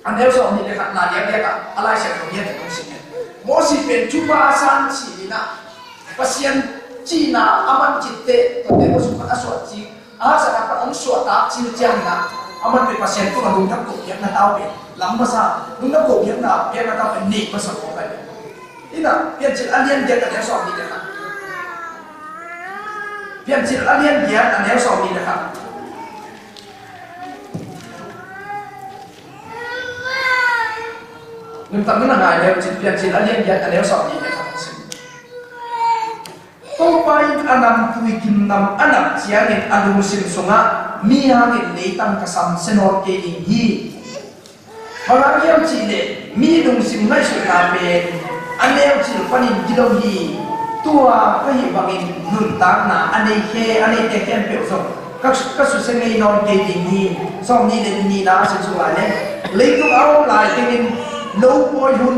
a neu sawmnih leh khat na diakdiak ah, a Lai Siangtho ngiat in hong sim hi. Moses pen thupha a san cih in ah, Pasian cihna a man cih teh, tua teh Moses pan a suah cih, a haksatna pan hong suah tak cil ciangin ah, a man pen Pasian tungah lungdam ko biakna tau pen lam masa, lungdam ko biakna, biakna tau pen neih masa mawk ahi. In ah, Piancil a lian giat a neu sawmnih leh khat. Piancil a lian giat a neu sawmnih le khat. Nuntak nuna ngai leu cin Piancil a lian giat a neu sawmnih le khat. Topa in a namtui gimnam a nap ciangin a lungsim sungah, "Mi hangin leitang ka samsia nawn kei ding hi." Bang hang hiam cih leh mi lungsim ngaihsutna pen a neu cil panin gilo hi. Tua ahih bangin nuntakna a nei khe, a neite khempeuh zong ka, ka susia ngei nawn kei ding hi. Sawmnih le nihna a sim sung lai leh, leitung a om lai tengin lo pawi hun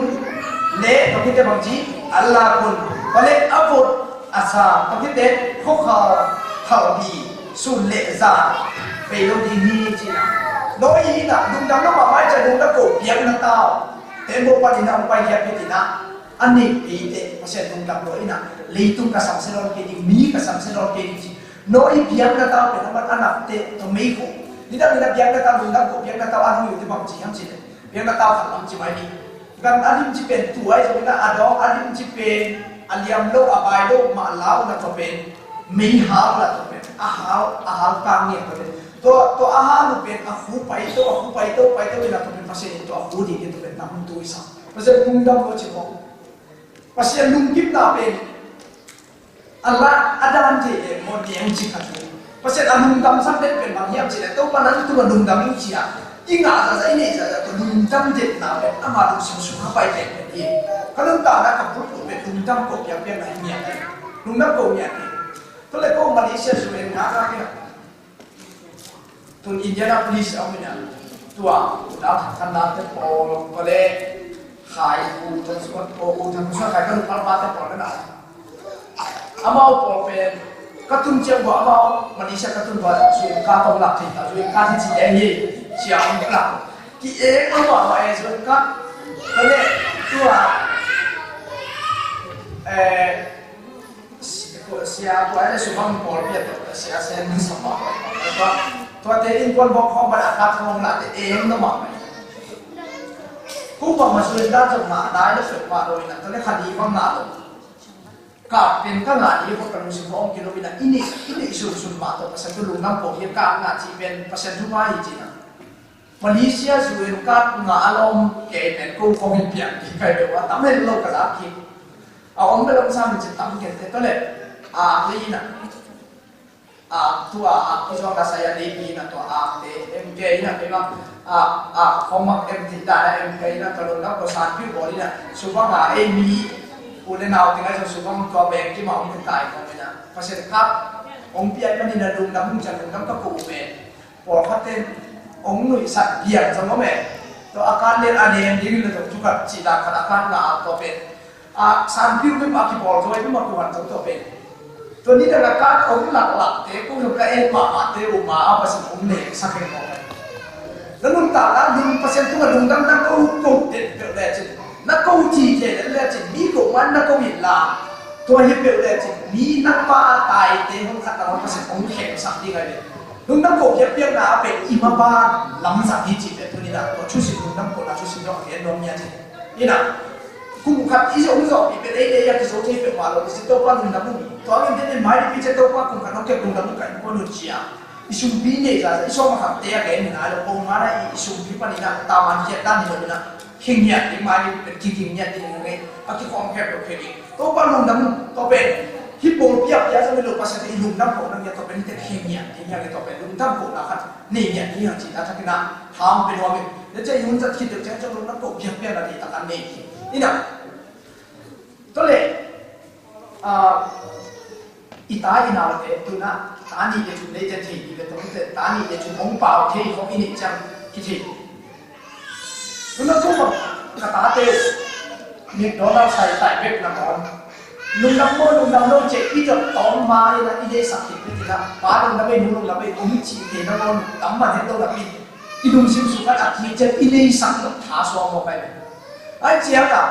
le, tua khit teh bangci, a lak hun, tua leh a vot a sa, tua khit teh khuakhal, khalbi, sun le zan bei lo ding hi, ci-in ah. Noah in ah lungdam lo mahmah ahih ciang lungdam ko piakna tau, tembaw panin ah hong paikhiat khit in ah, a neih pite Pasian lungdam lo in ah, "Leitung ka samsia nawn kei ding, mi ka samsia nawn kei ding," ci. Noah piakna tau pen a man a napte, tua meikhu. Nidang in ah piakna tau, lungdam ko piakna tau a hong hi uh teh bangci hiam cih leh, piakna tau khat lam ci mai ni. Gan a limci pen tua ahi zongin ah, a dawng a limci pen a liam lo, a bai lo mah la un ah, tua pen meihal uh la, tua pen a hal, a hal kang ngiat tua pen. Tua, tua a hal uh pen a khu paito, a khu paito, paito in ah, tua pen Pasian in tua a khu ding hi, tua pen na hong tu i sa. Pasian lungdam lo ci maw. Pasian lunggimna pen a la, a dan thei leh maw, neng ci khat hi. Pasian a lungdamsak den pen bang hiam cih leh, Topa nang tungah lungdam ing ci-a i ngah zahzah, i neih zahzah tawh lungdam denna pen ama lungsim sung a pai penpen hi. Ka nuntakna ka bulphuh pen lungdam ko piakpiakna hi ngiat hi. Lungdam ko ngiat hi. Tua leh ko Malaysia zu en ngakngak in ah, tun Indianapolis a om in ah, tua U Thang Khan Nate pawl, tua leh Khai, U Thang Suan, U Thang Suan Khai, ka nu palpate pawl na na. Amau pawl pen ka tun ciang bua, amau Malaysia ka tun bua, zu en card tawh lak thei ta, zu en card hi ci e hi, sia om lak. Ki-eng mahmah e, zu en card. Tua leh tua, eh, Sia, tua leh Subang pawlpi a tawh, sia, sia, sia, sia, sia, sia, sia, tuate innkuan bawk khawng bang a card khawng late eng lo mah. Ko bangmah zu en card zong ngah nai lo, sawt pah lo in ah, tua leh kha li bang ngah lo. Card pen ka ngah ni, ko ka lungsim hong kilo in ah, i neih, i neih sunsun mah tawh Pasian tungah lungdam ko hi, card ngah cih pen Pasian thupha hi ci-in ah. Malaysia zu en card ngah a lawm kei pen ko khawng in piang ding ka hi ve ua, tam hen lo ka zak hi. A om bel om sam in ci tam kei te, tua leh a lei in ah, a, tua a, i zuak a sai a lei pi in ah, tua a te em kei in ah, kei bang a, a khawm mak em ti dan a em kei in ah, tua lungdam ko san piu bawl in ah, Subang a ei mi u le nau teng ah zong Subang tua beng kim a om kei tai khawm in ah, Pasian card hong pia ahih manin ah lungdam, hong cian lungdam ka ko uh pen. Pawlkhatte hong nuihsak piang zong om e. Tua a card lian a lian ding in a zong thu khat cih dan khat a card ngah a, tua pen a, san piu peuhmah kibawl zaw, peuhmah kihuan zaw tua pen. Tua nidang a card hong laklakte, ko zong ka en mahmahte uh ma a, Pasian hong nengsak hen mawk e. Na nuntakna lung, Pasian tungah lungdam na ko, ko den peuh lecin, na ko ci thei den lecin, mi ko man na ko in la, tua hi peuh lecin, mi nangma a taite hong khat nangawn Pasian hong khemsak ding ahi ve. Lungdam ko piakpiakna a pen i maban lamzang hi cih pen tuni-in ah tua thusim, lungdam kona thusim zong a gen nuam hi a ci. In ah, kum khat i zong zawhpih pen ei le ei a kizo thei peuhmah lo, i ci Topa lungdam uh hi. Tua hangin den in mai lipi ciang Topa kum khat nong kep lungdam uh ka innkuan uh ci a, i sumpi i neih zahzah, i sawm a khamte a gen hi nai lo, ko ngan ah i sumpi panin ah taman khiat dan hi lo in ah, khingngiat ding, mai lipi pen kikhingngiat ding hi ngei, a kikhawm khempeuh khe ding. Topa lungdam, tua pen hih pawlpi a pia zong hi lo, Pasian i lungdam kohna ngiat, tua pen hihte khe ngiat ding hi a, tua pen lungdam kohna khat nei ngiat ding hi a cihna thakin ah hong pia nuam ing. Tua ciang i hun zat khit deuh ciang zong lungdam koh piakpiakna ding tak a nei hi. In ah, tua leh, ah, i ta i naute, tu-in ah ta nih le thum neite thei ding ve, tua khit teh ta nih le thum hong pau thei khawng i neih ciang kithei. Tuna kum bang ka tate McDonald's sai tai bek nangawn, lungdam maw, lungdam lo ci-a i dot tawm ma-in ah i deihsak khit bek in ah, pa lungdam ei, nu lungdam ei, om cihte nangawn lam man het lo napi, i lungsim sung khat a kik ciang i deihsak lo tha suak mawk ahi ve. Ahih ciangin ah,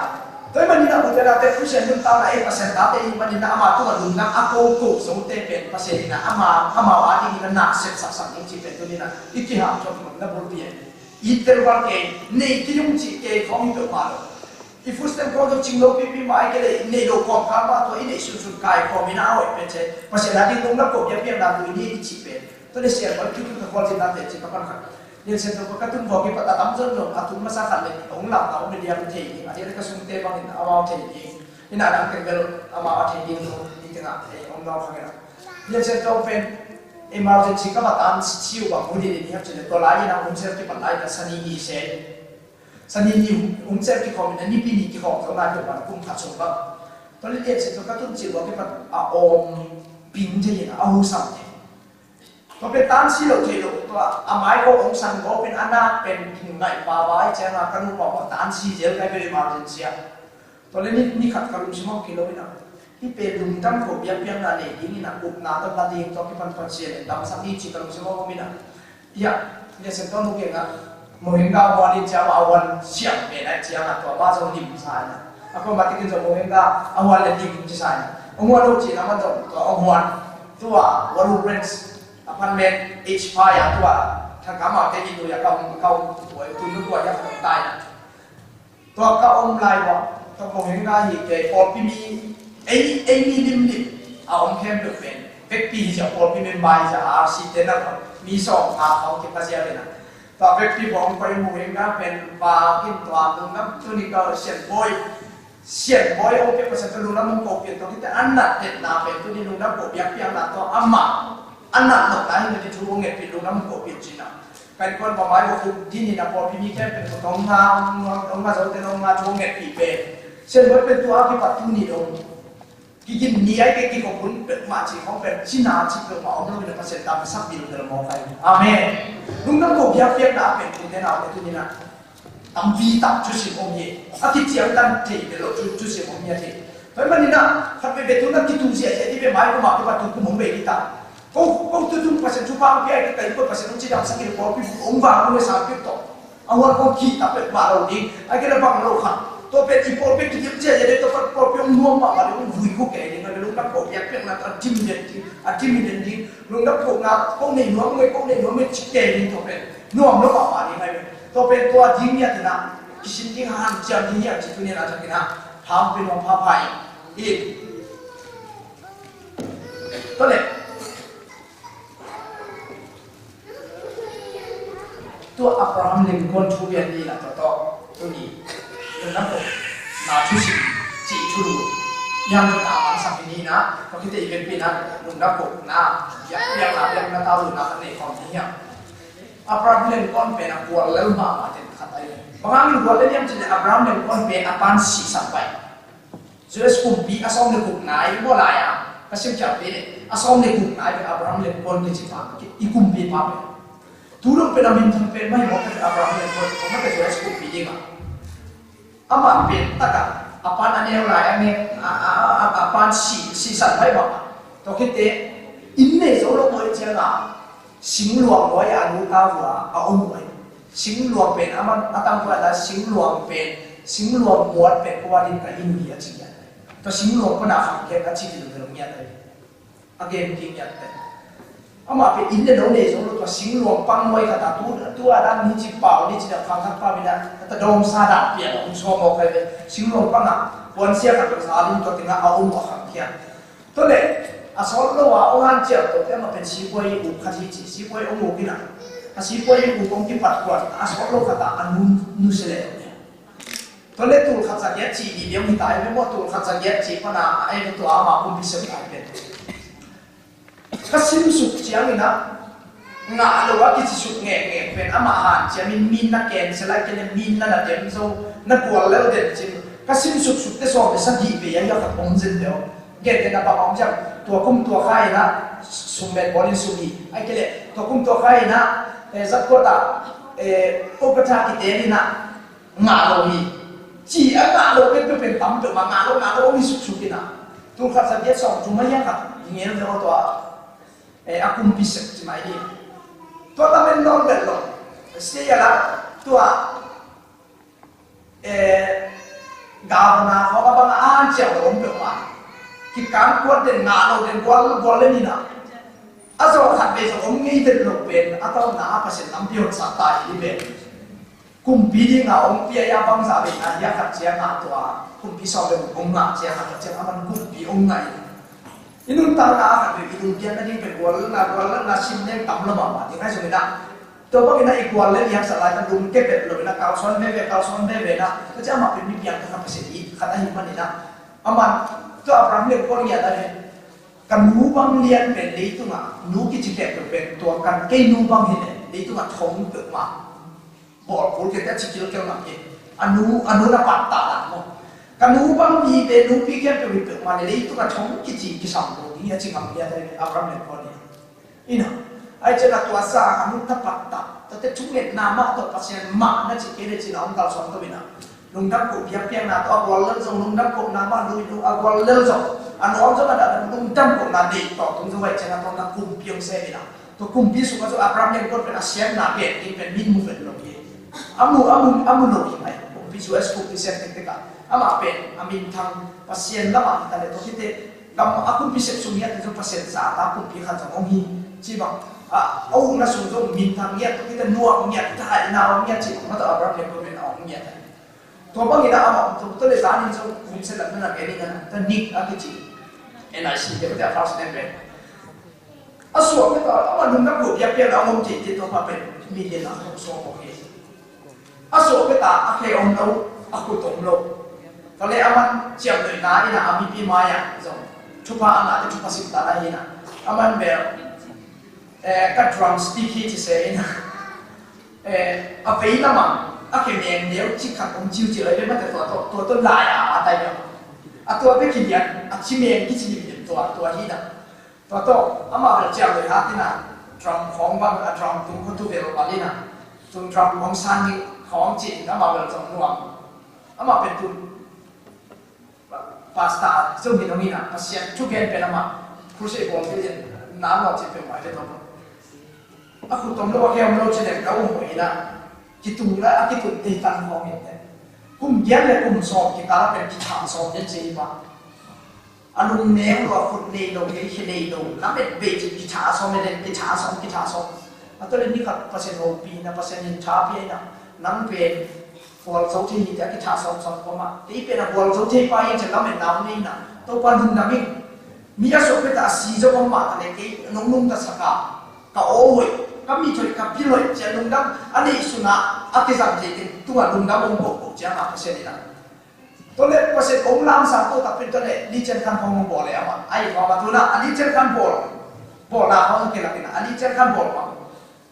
tua ahih manin ah, ute naute, Pasian nuntakna ei Pasian tate i hih manin ah, ama tungah lungdam a koko zote pen Pasian in ah ama, amau adingin ah na sepsaksak ding cih pen tuni-in ah i kihanthawn nopna bulpi ahi. It tel val kei, nei kei ung cih kei khawng hi peuhmah lo. I food stamp khawng zong cing lo pipi mah, ahih kei leh i neih loh kawmkal mah tua i neih sunsun kaikhawm in a hoih pen ci. Pasian a ding lungdam ko biakpiakna tui ni i cih pen, tua leh Sian Bawi Khin Tung Tha Khual Cin Nate cih ka pan khat. Lian Sian Tho ka tun vua kipat a tamzaw in zong a tun masa khat leh hong lamna om i liam thei ding, a diak leh ka sungte bangin amau thei ding. Inn ah dang teng bel amau a thei ding lo, i tengah ei om nawn kha kei na. Lian Sian Tho pen emergency ka va tan si uh bang hun in i hiam cih leh tua lai in a home cell kipan lai in a Sani ni se. Sani ni home cell kikhawm in a Nipi ni kikhawm zo nai peuh pan kum khat sung bang. Tua leh Lian Sian Tho ka tun cil ua kipan a awm ping thei in a, a husam thei. Tua pen tan si lo thei lo, tua a mai ko hong sang ko pen a nak pen kin ngaih pah vai ciang a ka nupa ua tan si zel kai pen emergency ah. Tua leh ni, ni khat ka lungsim ah kilo in a. Hih pen lungdam ko biakpiakna nei ding in a, upna tawh la ding tawh kipan Pasian in damsak ni ci ka lungsim ah om in a. Ia, Lian Sian Tho nu kiangah, Mohinga huan in ciang a huan siam pen a ciang a tua mah zong lim sa in a. A kuamah tekin zong Mohinga a huan leh lim ci sa in a. Hong huan lo ci in a man zong tua hong huan. Tua Walu Range a pan men H five a tua thakam a te i tui a ka um, ka um, tua i tun nu tua ia ka um tai na. Tua ka om lai ua, tua Mohinga hi kei pawlpi mi, ei, ei mi limlim a om khempeuh pen vekpi hi ziau, pawlpi member hi ziau, R C te na ua, mi sawm kha khawng kipha ziau hi na. Tua vekpi bawng koi Mohinga pen vak in tua lungdam tuni ka Sian Bawi, Sian Bawi hong pia Pasian tua lungdam hong ko pian tua khit teh a nat tetna pen tuni lungdam ko biakpiakna tua amah a nat nopna hi na ti thu hong ngetpih lungdam hong ko pian ci na. Pen kuan va mai va khuk din in a pawlpi mi khempeuh tawh hong nga, hong nga, hong nga zo te hong nga thu hong ngetpih pen. Sian Bawi pen tua a kipat tuni dong. Kikin ni ai ke kikhop hun peuhmah cih khawng pen cina cih peuhmah om lo in a Pasian damsak ding lo te lo mawk ai. Amen. Lungdam ko biakpiakna a pen tute naute tuni na. Tampi tak thusim om hi. A kiciangtan thei ve lo thu, thusim om hi a thei. Tua ahih manin a khat veve tu na kitu ziahziah dih ve mai ko mah kipat tu kum hong bei dih ta. Ko, ko tu tung Pasian thupha hong pia hi, ka inn ko Pasian hong cidamsak hi, pawlpi hong vang hong le sang pek tawh. A huan kong khih tak pek mah lo ding. Ahih kei leh bang lo khat. Tua pen i pawlpi kidim cia, ya dei tua pen pawlpi hong nuam mahmah ding, hong vui khuk kei ding. A lungdam ko biakpiakna tua a dim den ding, a dim den ding. Lungdam ko na, ko nei nuam ngei, ko nei nuam ngei ci kei ding tua pen. Nuam lo mahmah ding ahi ve. Tua pen tua ding ni a tena. Kisin ding hanciam ding hi a ci tuni a thakin a. Ham pen hong pha pha in. Tua leh. Tua Abraham Lincoln thu pian ni na tawh tawh tuni. Tuna ko na thusim cih thu lu. Yang tawh na mang sam ni na. Ko kite i pen pi na. Lungdam ko na. Biak, biak na, biak na tau lu na kan nei khawm ni hiam. Abraham Lincoln pen a kual lel mahmah ten khat ahi. Bang hangin kual lel hiam cih leh Abraham Lincoln pen a pan sihsan pai. U S kumpi a sawm le guk nai maw lai a, ka sim ciang pen a sawm le guk nai pen Abraham Lincoln kici pa, i kumpipa pen. Tu dong pen a minthang pen mah hi maw pen Abraham Lincoln, tua mah pen U S kumpi ding a. Amah pen tak a, a pan a neu lai a neu, a, a, a, a pan si, sisan lai mah. Tua khit teh, inn nei zo lo maw i ciang a, singluang luai a lu ta vua a om uh ahi. Singluang pen a man a tam vua la singluang pen singluang muat pen kua din ka inn uh hi a ci ngiat. Tua singluang pana khang kek a ci ding ka lo ngiat ahi. A gen ki ngiat ahi. Amah pen inn le lo nei zo lo tua singluang pang luai khat a tu, tu a dan ni ci pau ni ci da khang khat pa mi da ta dawm sa dan pian a om sawm awk ahi ve. Singluang pang a puan sia khat lo sa lim tua tengah a om a khang kian. Tua leh a sawt lo a hong hanciam to te amah pen sipuai uk khat hi ci, sipuai hong uk in a, a sipuai uk hong kipat kuan a sawt lo khat a a nu, nu se leh. Tua leh tul khat za giat ci ni liang hi ta ai maw, tul khat za giat ci pan a a ei tua ama kumpi sem ta ai pen. Ka simsuk ciangin a ngah lo a kicisuk ngekngek pen amah hanciamin min na cancel ai kei le min na na dem zo na kual lel den cin ka simsuksuk te sawm le sagih vei ahi a khat om zen deuh. Gentehna bang om ciang tua kum tua kha in a summet bawlin sum hi ai kei le tua kum tua kha in a eh, zatkuat ah eh, Kolkata kiteng in a ngah lo hi. Ci a ngah lo pen pen tam peuh mah ngah lo ngah lo om hi suksuk in a tul khat za giat sawm thum ahi a khat hi ngel deuh tua. Eh, a kumpi sek ci mai hi. Tua lamen nawn belh lo. Sia la tua eh, gavana khawng a bang a an ciang lo om peuhmah. Kikang kuat den ngah lo den gual gual le nina. A zawh khat vei zong om ngei den lo pen a tawnna a Pasian lampi hon sak ta hi pen. Kumpi dinga hong pia a bangzah veina hiah khat ciangah tua kumpi sawm le guk hong ngah ciangah tua ciangah a man kumpi hong ngah in. I nuntakna a khat vei i lungkiat nading pen guallelhna, guallelhna sim leng tam lo mahmah ding ahi zongin ah, tua bangin ah i guallelh i haksa lai-in ah lungke pet loin ah kalsuan veve, kalsuan veve in ah, tua ciang amah pen mi piangthak a Pasian it khat ahih manin ah, amah tua Abraham Lincoln ngiat a hi. Ka nu bang lian pen leitungah nu kici khempeuh pen tua kan kei nu bang hi leh leitungah thong peuhmah bawl kul kei teh a ci kilkel ngam hi. A nu, a nu na pattah dan maw? Ka nu bang vive nupi khempeuh hi peuhmah leh leitungah thong kici kisam lo ding hi a ci ngam hi a, Abraham Lincoln hi. Ina, ai cian a tua sa a nu na pattah, tua teh thungetna mah tawh Pasian mah na ci kei leh cin a hong kalsuan to ina. Lungdam koh biakpiakna tawh a guallelh zong lungdam kohna mah lui lo a guallelh zong a nuam zong a dah lungdam kohna deih tawh tung zong vai ciang a tawh na kumpi hong sem hi na. Tua kumpi sungah zong Abraham Lincoln pen a siatna pen ding pen min mu vet lo hi. A mu, a mu, a mu lo hi mai. Kumpi U S kumpi siat tektek ah amah pen a minthang Pasian lamah hi ta leh tua khit teh gam a kumpi sep sung hi a teh zong Pasian zahta kumpi khat zong hong hi. Ci bang a ukna sung zong minthang ngiat tua khit teh nuam ngiat, taina hong ngiat ci bang mah tawh Abraham Lincoln pen a hong ngiat. Tua bangin ah amah tua, tua le zan in zong hun se lam na gen in ah, ta Nick a kici. N I C te, te a first name pen. A suak te ta, amah lungdam koh biakpiakna a om kei te tua pa pen. Mi lian a hong suak ko hi. A suak te ta, a khe om lo, a khut om lo. Tua le aman ciamnuihna in ah, a mipi mai-ah zong thupha a ngah te thupha sim ta na hi na. Aman bel, eh, ka drumstick hi ci se in ah. Eh, a vei lamah a khe meng neu ci khat om ciuciu lai ve mate tua tawh, tua tawh lai a, a tai ve. A tua bek hi lian, a ci meng kici limlim tua, tua hi na. Tua tawh, amah bel ciang lui hat in a, drum khawng bang, a drum tung khuatu vel bal in a, tung drum khawng sang hi khawng ci in amah bel zong nuam. Amah pen tung Pastor Zom Min Aung in a, Pasian thugen pen amah crusade bawl te in na lo ci pen mai te tawh. A khut om lo, a khe om lo ci leng ka um hoih in a, kitung la, a kitung te tan khawng in te. Kum giat le kum sawm kikal a pen kithah sawm den ci hi pa. A lung neu lo, a khut nei lo, kei khe nei lo, lamet bei ci kithah sawm den, kithah sawm, kithah sawm. A tawh le ni khat Pasian hopih in a, Pasian in tha pia in a, nang pen gualzo thei hi te a kithah sawmsawm kawm ah. Kei pen a gualzo thei pa hi ci lametna om nei in a. Topa lungdam ing. Mi a suak pet a si zo om mah ta le kei nong nungtasak a. Ka aw hoih, ka mit hoih, ka bil hoih ci a lungdam a neih sun a, a kizang thei teng tungah lungdam om kohkoh ciang a Pasian in a. Tua le Pasian hong lamsang to takpi tua le Lee Chian Khan khawng hong bawl le amah. Ahi khawng a tuna a Lee Chian Khan bawl. Bawlna khawng hong kilak in a Lee Chian Khan bawl mah.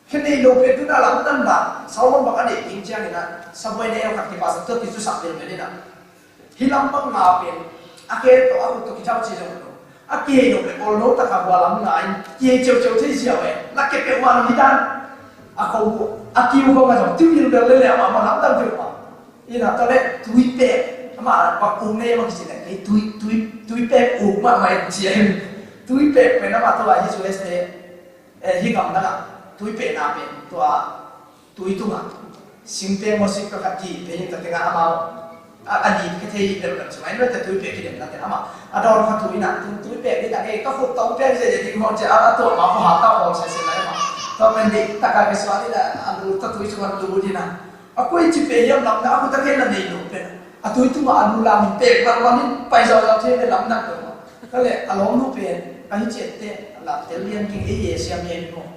Khe nei lo pen tuna lamdang dan, Solomon bang a deih ding ciangin a, sabuai ne khat kipasa tua kicusak bil pen in a. Hih lam bang nga pen, a khe tawh a khut tawh kithau ci zong lo. A kihei lo pen, olno taka bua lam nga in, kihei ceuceu thei ziau e, na ke peuhmah lo hi dan. A kho, a kiu kho nga zong, tiu bil bel lele amah, amah lamdang peuhmah. Ina tawh le, tuipek, amah bang ung nei amah kici le, kei tui, tui, tuipek ung mahmah in ci a hin. Tuipek pen amah tawh a hi U S te. Eh, hih gamdang ah tui pehna pen tua tui tungah singteng maw sik khat kipeh in tua tengah amau a, a lim kha thei lel kan sung a in tua tui peh kidemna teng amah a dawn kha tui in a tui peh ding a ngei ka khut tawh pek zia zia ding maw cia a tuah ma kha ha ta bawl sese lai amah tua pen ding taka ke suan in a a lu ta tui sung a lu ding a A koi ci pe hiam lam na a kut a khen a nei lo pen a tui tungah a lu lam in pek lam lam in pai zau zau thei le lam nak lo. Ka le a lawmnu pen a hi ciat te a lam tel lian king ei e siam e ni maw.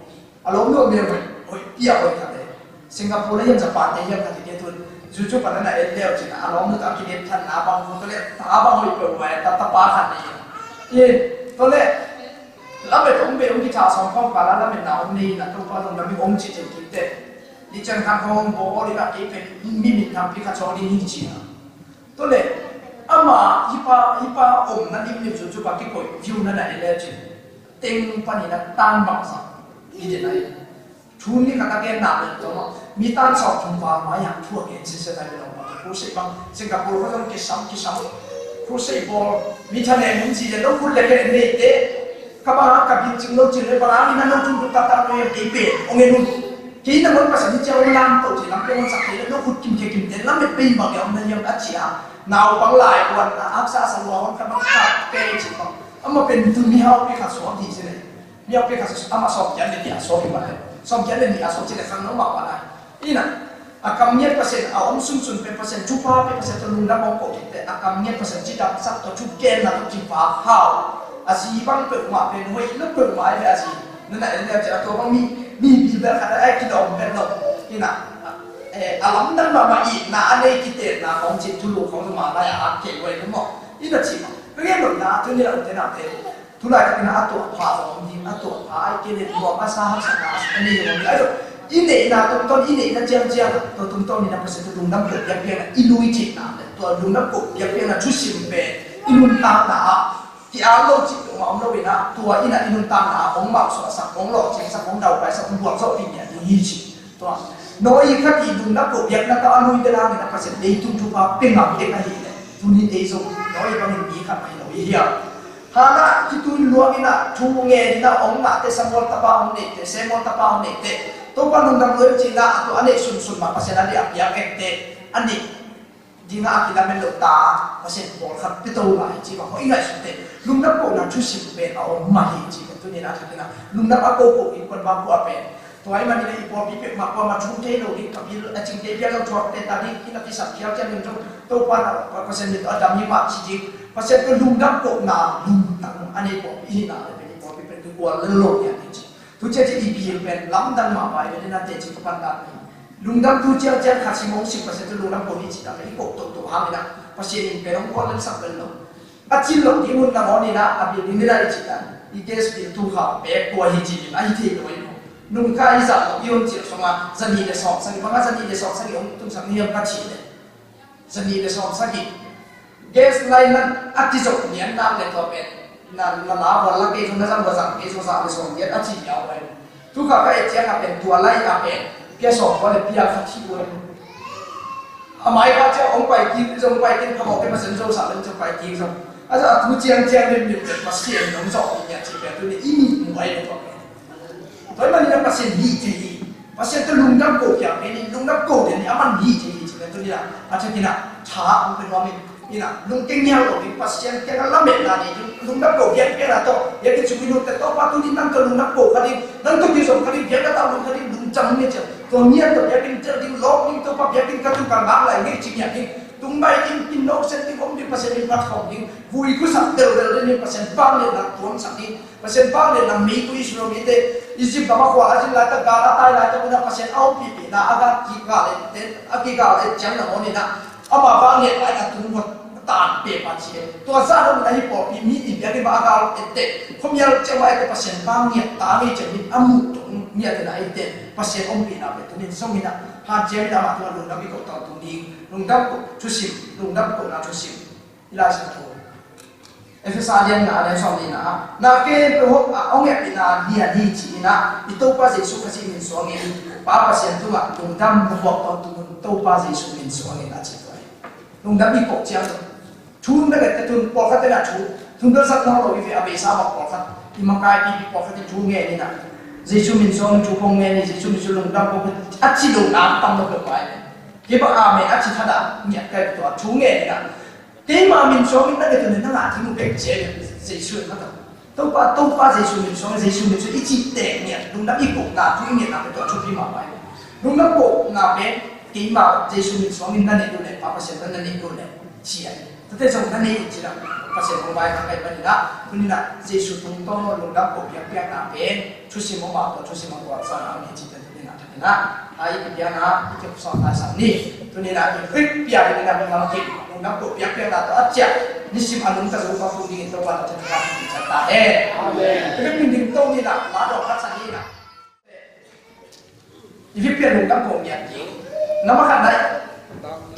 A lawmnu a mel hoih hoih pia hoih khat e. Singapore le hiam Japan te hiam khat te tun zu cu pan a na en leu cin a lawmnu ta a kidem than na bang fu ta le ta bang hoih peuh mai ta ta pa khat nei. Ye to le Lam e tong be ong kicha sawm kawm kala lam e na ong nei na Topa zong lam e ong ci thei kik te. Ni chan khan hong bo ong ina kei pen mi min thang pi kha chawng ding hi ci na. Tua le ama hipa hipa om na lim lim zu cu pa kikoih view na na e le cin. Teng pan ina tan bang sa. Hi de na e. Thu ni khat a genna pen tua maw mi tan sawm thum val mai a thu a gen sese tai lo maw. Crusade bang Singapore kha zong kisam kisam. Crusade bawl mi thanem hun ci le lo khut le khe nei te. Ka bang a ka bil cing lo cin le bang a mi na lo thum thum tak tak lo yam kei pen ong en hun. Kei na mon pasal ni ciang ong lam to ci lam pe ong sak kei le lo khut kim khe kim te lam et pei bang yam na yam a ci a. Nau bang lai kuan a haksa sa lua hon kha bang kha pe ci bang. Ama pen tu mi hau pe kha suam ti ci le. Miak pek a amah sawm kiat le nih a sawm hi mah le sawm kiat le nih a sawm ci le khang no mah mah lai. Ina A kam ngiat Pasian a om sunsun pen Pasian thupha pen Pasian tawh lungdam hong ko ding teh, a kam ngiat Pasian cidamsak tawh thugenna tawh kivak hau. A zi bang peuhmah pen hoih lo peuhmah hi ve a zi. Nana en leh a tua bang mi, mi bilbel khat a kilawm pen lo. Ina, eh, a lamdang mahmah itna a nei kitenna kong cih thulu kong mah lai a ak kei lo hi maw. Ina ci maw. Ka gen lo na tu ni la u te na te. Tulaitak in a tuahpha zong om ding, a tuahpha ai kei leh nuam a sa haksatna a nei zong om ding. Ahi zong i neihna tungtawn, i neihna ciangciang tua tungtawn in a Pasian tua lungdam ko biakpiakna i lui cihna le tua lungdam ko biakpiakna thusim pen i nuntakna ah ki-at lo cih peuhmah om lo in a, tua in a i nuntakna ah hong mausuahsak, hong lawhcingsak, hong daupaisak, hong buangzawhpih ngiat ding hi ci. Tua Noah khat i lungdam ko biakna tawh a lui bel hangin a Pasian leitung thupha pia ngam dek ahih leh tuni ei zong Noah bangin mi khat mah hi lo i hiam? Hannah khitui luang in a thu ngen in a hong ngah teh Samuel tapa hong neih teh, Samuel tapa hong neih teh Topa lungdam lua cih in a, a tua a neih sunsun mah Pasian a leh a piak eng teh a neih ding a kilamen lo ta, Pasian pawlkhat pia to lai cih bang hoih ngaihsut teh lungdam kohna thusim pen a om mah hi cih pen tuni in a thak in a lungdam a ko ko innkuan bang kua pen. Tua ahih manin a i pawlpi peuhmah kuamah thu thei lo ding, ka bil a cing kei piak lo thuak teh ta ding, inn a kisap khial ciangin zong Topa na Pasian min tawh a dam hi mah ci ding. Pasian tua lungdam kohna lungtang a nei pawlpi hi na le pen i pawlpi pen kikual lel lo hi a ding ci. Tu ciang ci i bil pen lamdang mahmah hi ve, na teci ka pan dan hi. Lungdam tu ciang ciang khat sim hong sim Pasian tu lungdam ko hi ci ta pen i ko toto hang in a Pasian in pen hong kual lel sak lel lo. A cil lo ding hun nangawn in a, a bil ding ding a i cih dan i gas bil tu kha pek kua hi ci in a hi thei lo i mu. Nung kha i zah lo i hun cil song a zanih le sawm sagih bang a zanih le sawm sagih hong tun sak ni hiam ka cih le. Zanih le sawm sagih. Gas line nan a kizop nian nak le tua pen na la la vual la kei zong na zang vual zang kei zong zah le sawm giat a ci niau pen. Tu kha ka et ciang a pen tua lai a pen pia sawm kua le pia kha thi ua. A mai ka ciang ong pai kik zong pai kik phamawh kei Pasian zo sa len zong pai kik zong. A za a tu ciang ciang lim lim pen Pasian zong zong i nia ci pen tu ni i mi mu ai lo tua pen. Tua i manin a Pasian hi thei hi. Pasian tu lungdam ko piang pen i lungdam ko den i a man hi thei hi ci pen tu ni a. A ciang kina tha ang pen wa min. Ina, lungkeng nial lo ding, Pasian kiangah lametna nei ding, lungdam ko biakpiakna tawh, biakinn sung i nutte Topa tu ding, nang tawh lungdam ko kha ding, nang tawh kizom kha ding, biakna tawh lungdam kha ding, lungcam ngia ciang. Tua ngiat tawh biakinn tel ding, lawp ding, Topa biakinn ka tun ka ngak lai ngei ci ngiat ding, tung bai ding, kin nok sen ding, om ding, Pasian in phat khawm ding, vui khusak delhdel ding, Pasian vangliatna tuamsak ding, Pasian vangliatna mei tu Israel mite, Egypt gam a khua a zin laitak, gal a tai laitak, una Pasian a ompihpihna, a gal kigal et, a kigal et ciang nangawn inah, ama vangliat lai a tung hua tan peh pa ci e. Tua zah dong inah hih pawlpi mi i biakinn mah a gal etteh, khuamial ciang mah etteh Pasian vangliat ta ngei ciang in a muh tung ngiat inah etteh Pasian ompihna peh tunin zong inah hanciam inah amah tungah lungdam i koh tawntung ding, lungdam koh thusim, lungdam kohna thusim. I Lai Siangtho Efesa lian nga a lian sawm nihna ah, na khempeuh hong, a, hong hehpihna lian hi ci-in ah, i Topa Jesuh Khazih min suangin Pa Pasian tungah lungdam na buak tawntung un, Topa Jesuh min suangin a ci tua hi. Lungdam i koh ciang thu na lette tun pawlkhat in ah thu thu na zat nawn lo i ve, a beisa bang pawlkhat, i makaipipi pawlkhat in thu ngen in ah, Jesuh min suangin thu kong ngen hi, Jesuh min suang lungdam kong, a ci lo na tam lo peuhmah hi. Kei bang amen a ci khat ah ngiat kai tua thu ngen in ah, keima min suangin na nget uh le na ngah ding uh bek ci a, Jesuh in mah tawh. Topa, Topa Jesuh min suangin, Jesuh min suangin i cih teh ngiat, lungdam i kohna thu i ngetna pen tua thupi mahmah hi. Lungdam kohna pen keima Jesuh min suangin na neih uh le, Pa Pasian na neih uh le ci a hi. Tate zong na neih uh ci la, Pasian hong vaikhak kai manin ah, tuni-in ah Jesuh tungtawn lungdam koh biakpiakna pen thusim hong mah tua, thusim hong gualzawhna hong hi ci pen tuni-in ah. Inah, a i kipiakna, i kipsawm lai sak ni. Tuni-in ah, i vekpi-a dingin ah, banglam kim, lungdam koh biakpiakna tawh a ciah nisim a nungta zo pa tung dingin Topa tawh thupha pia ta hen. Amen. I vekpi ding to ni-in ah, la dawng khat sa ni-in ah. I vekpi-a lungdam koh ngiat ding. Nambat khatna,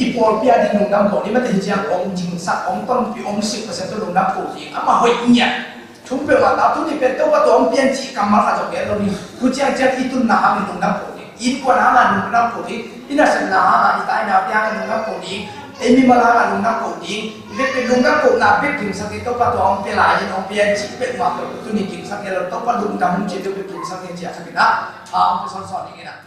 i pawlpi-a ding lungdam koh ni mate hi ciang, hong dingsak, hong tonpih, hong silh Pasian tawh lungdam koh ding. Amah hoih ngiat. Thu peuhmah ta, tuni pen Topa tawh hong pian cih kammal khat zong gen lo ding. Thu ciangciang i tunna hangin lungdam ko ding. I innkuan hangin lungdam ko ding. I nasepna hangin, i ta i naute hangin lungdam ko ding. Ei mimal hangin lungdam ko ding. I vekpi lungdam kohna bek dingsak ding, Topa tawh hong pia lai in hong pian cih peuhmah peuh tuni dingsak gen lo. Topa lungdam hong cih peuh bek dingsak ding ciah sak in ah. A hong pia sawnsawn ding in ah.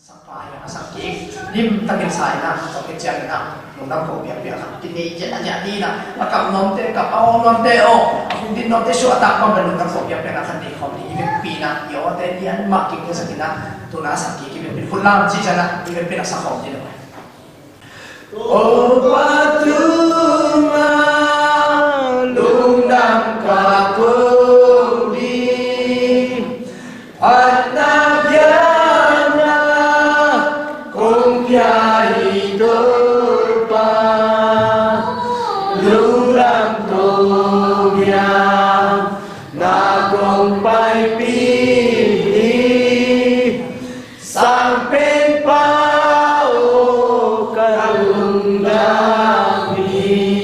Sakpa hi a sak kik limtakin sa in ah, tua khit ciangin ah lungdam ko biakpiak ah kinei ciat a ciah ding in ah, a kap nuamte kap, a awng nuamte awng, a hong din nuamte suah, a tak bang pen lungdam ko biakpiak ah khat nei khawm ding i vekpi in i awte lian mah kik sak in ah, tu-in ah sak kik, i biakpiak hun lam ci ciangin ah i biakpiak na sak khawm ding hi. Topa, tu-in ah lungdam ka ko ding, phatna piakna kong pia hi Topa, lungdam ko ding, na kong paipih hi. Sang Penpa aw, ka lungdam hi.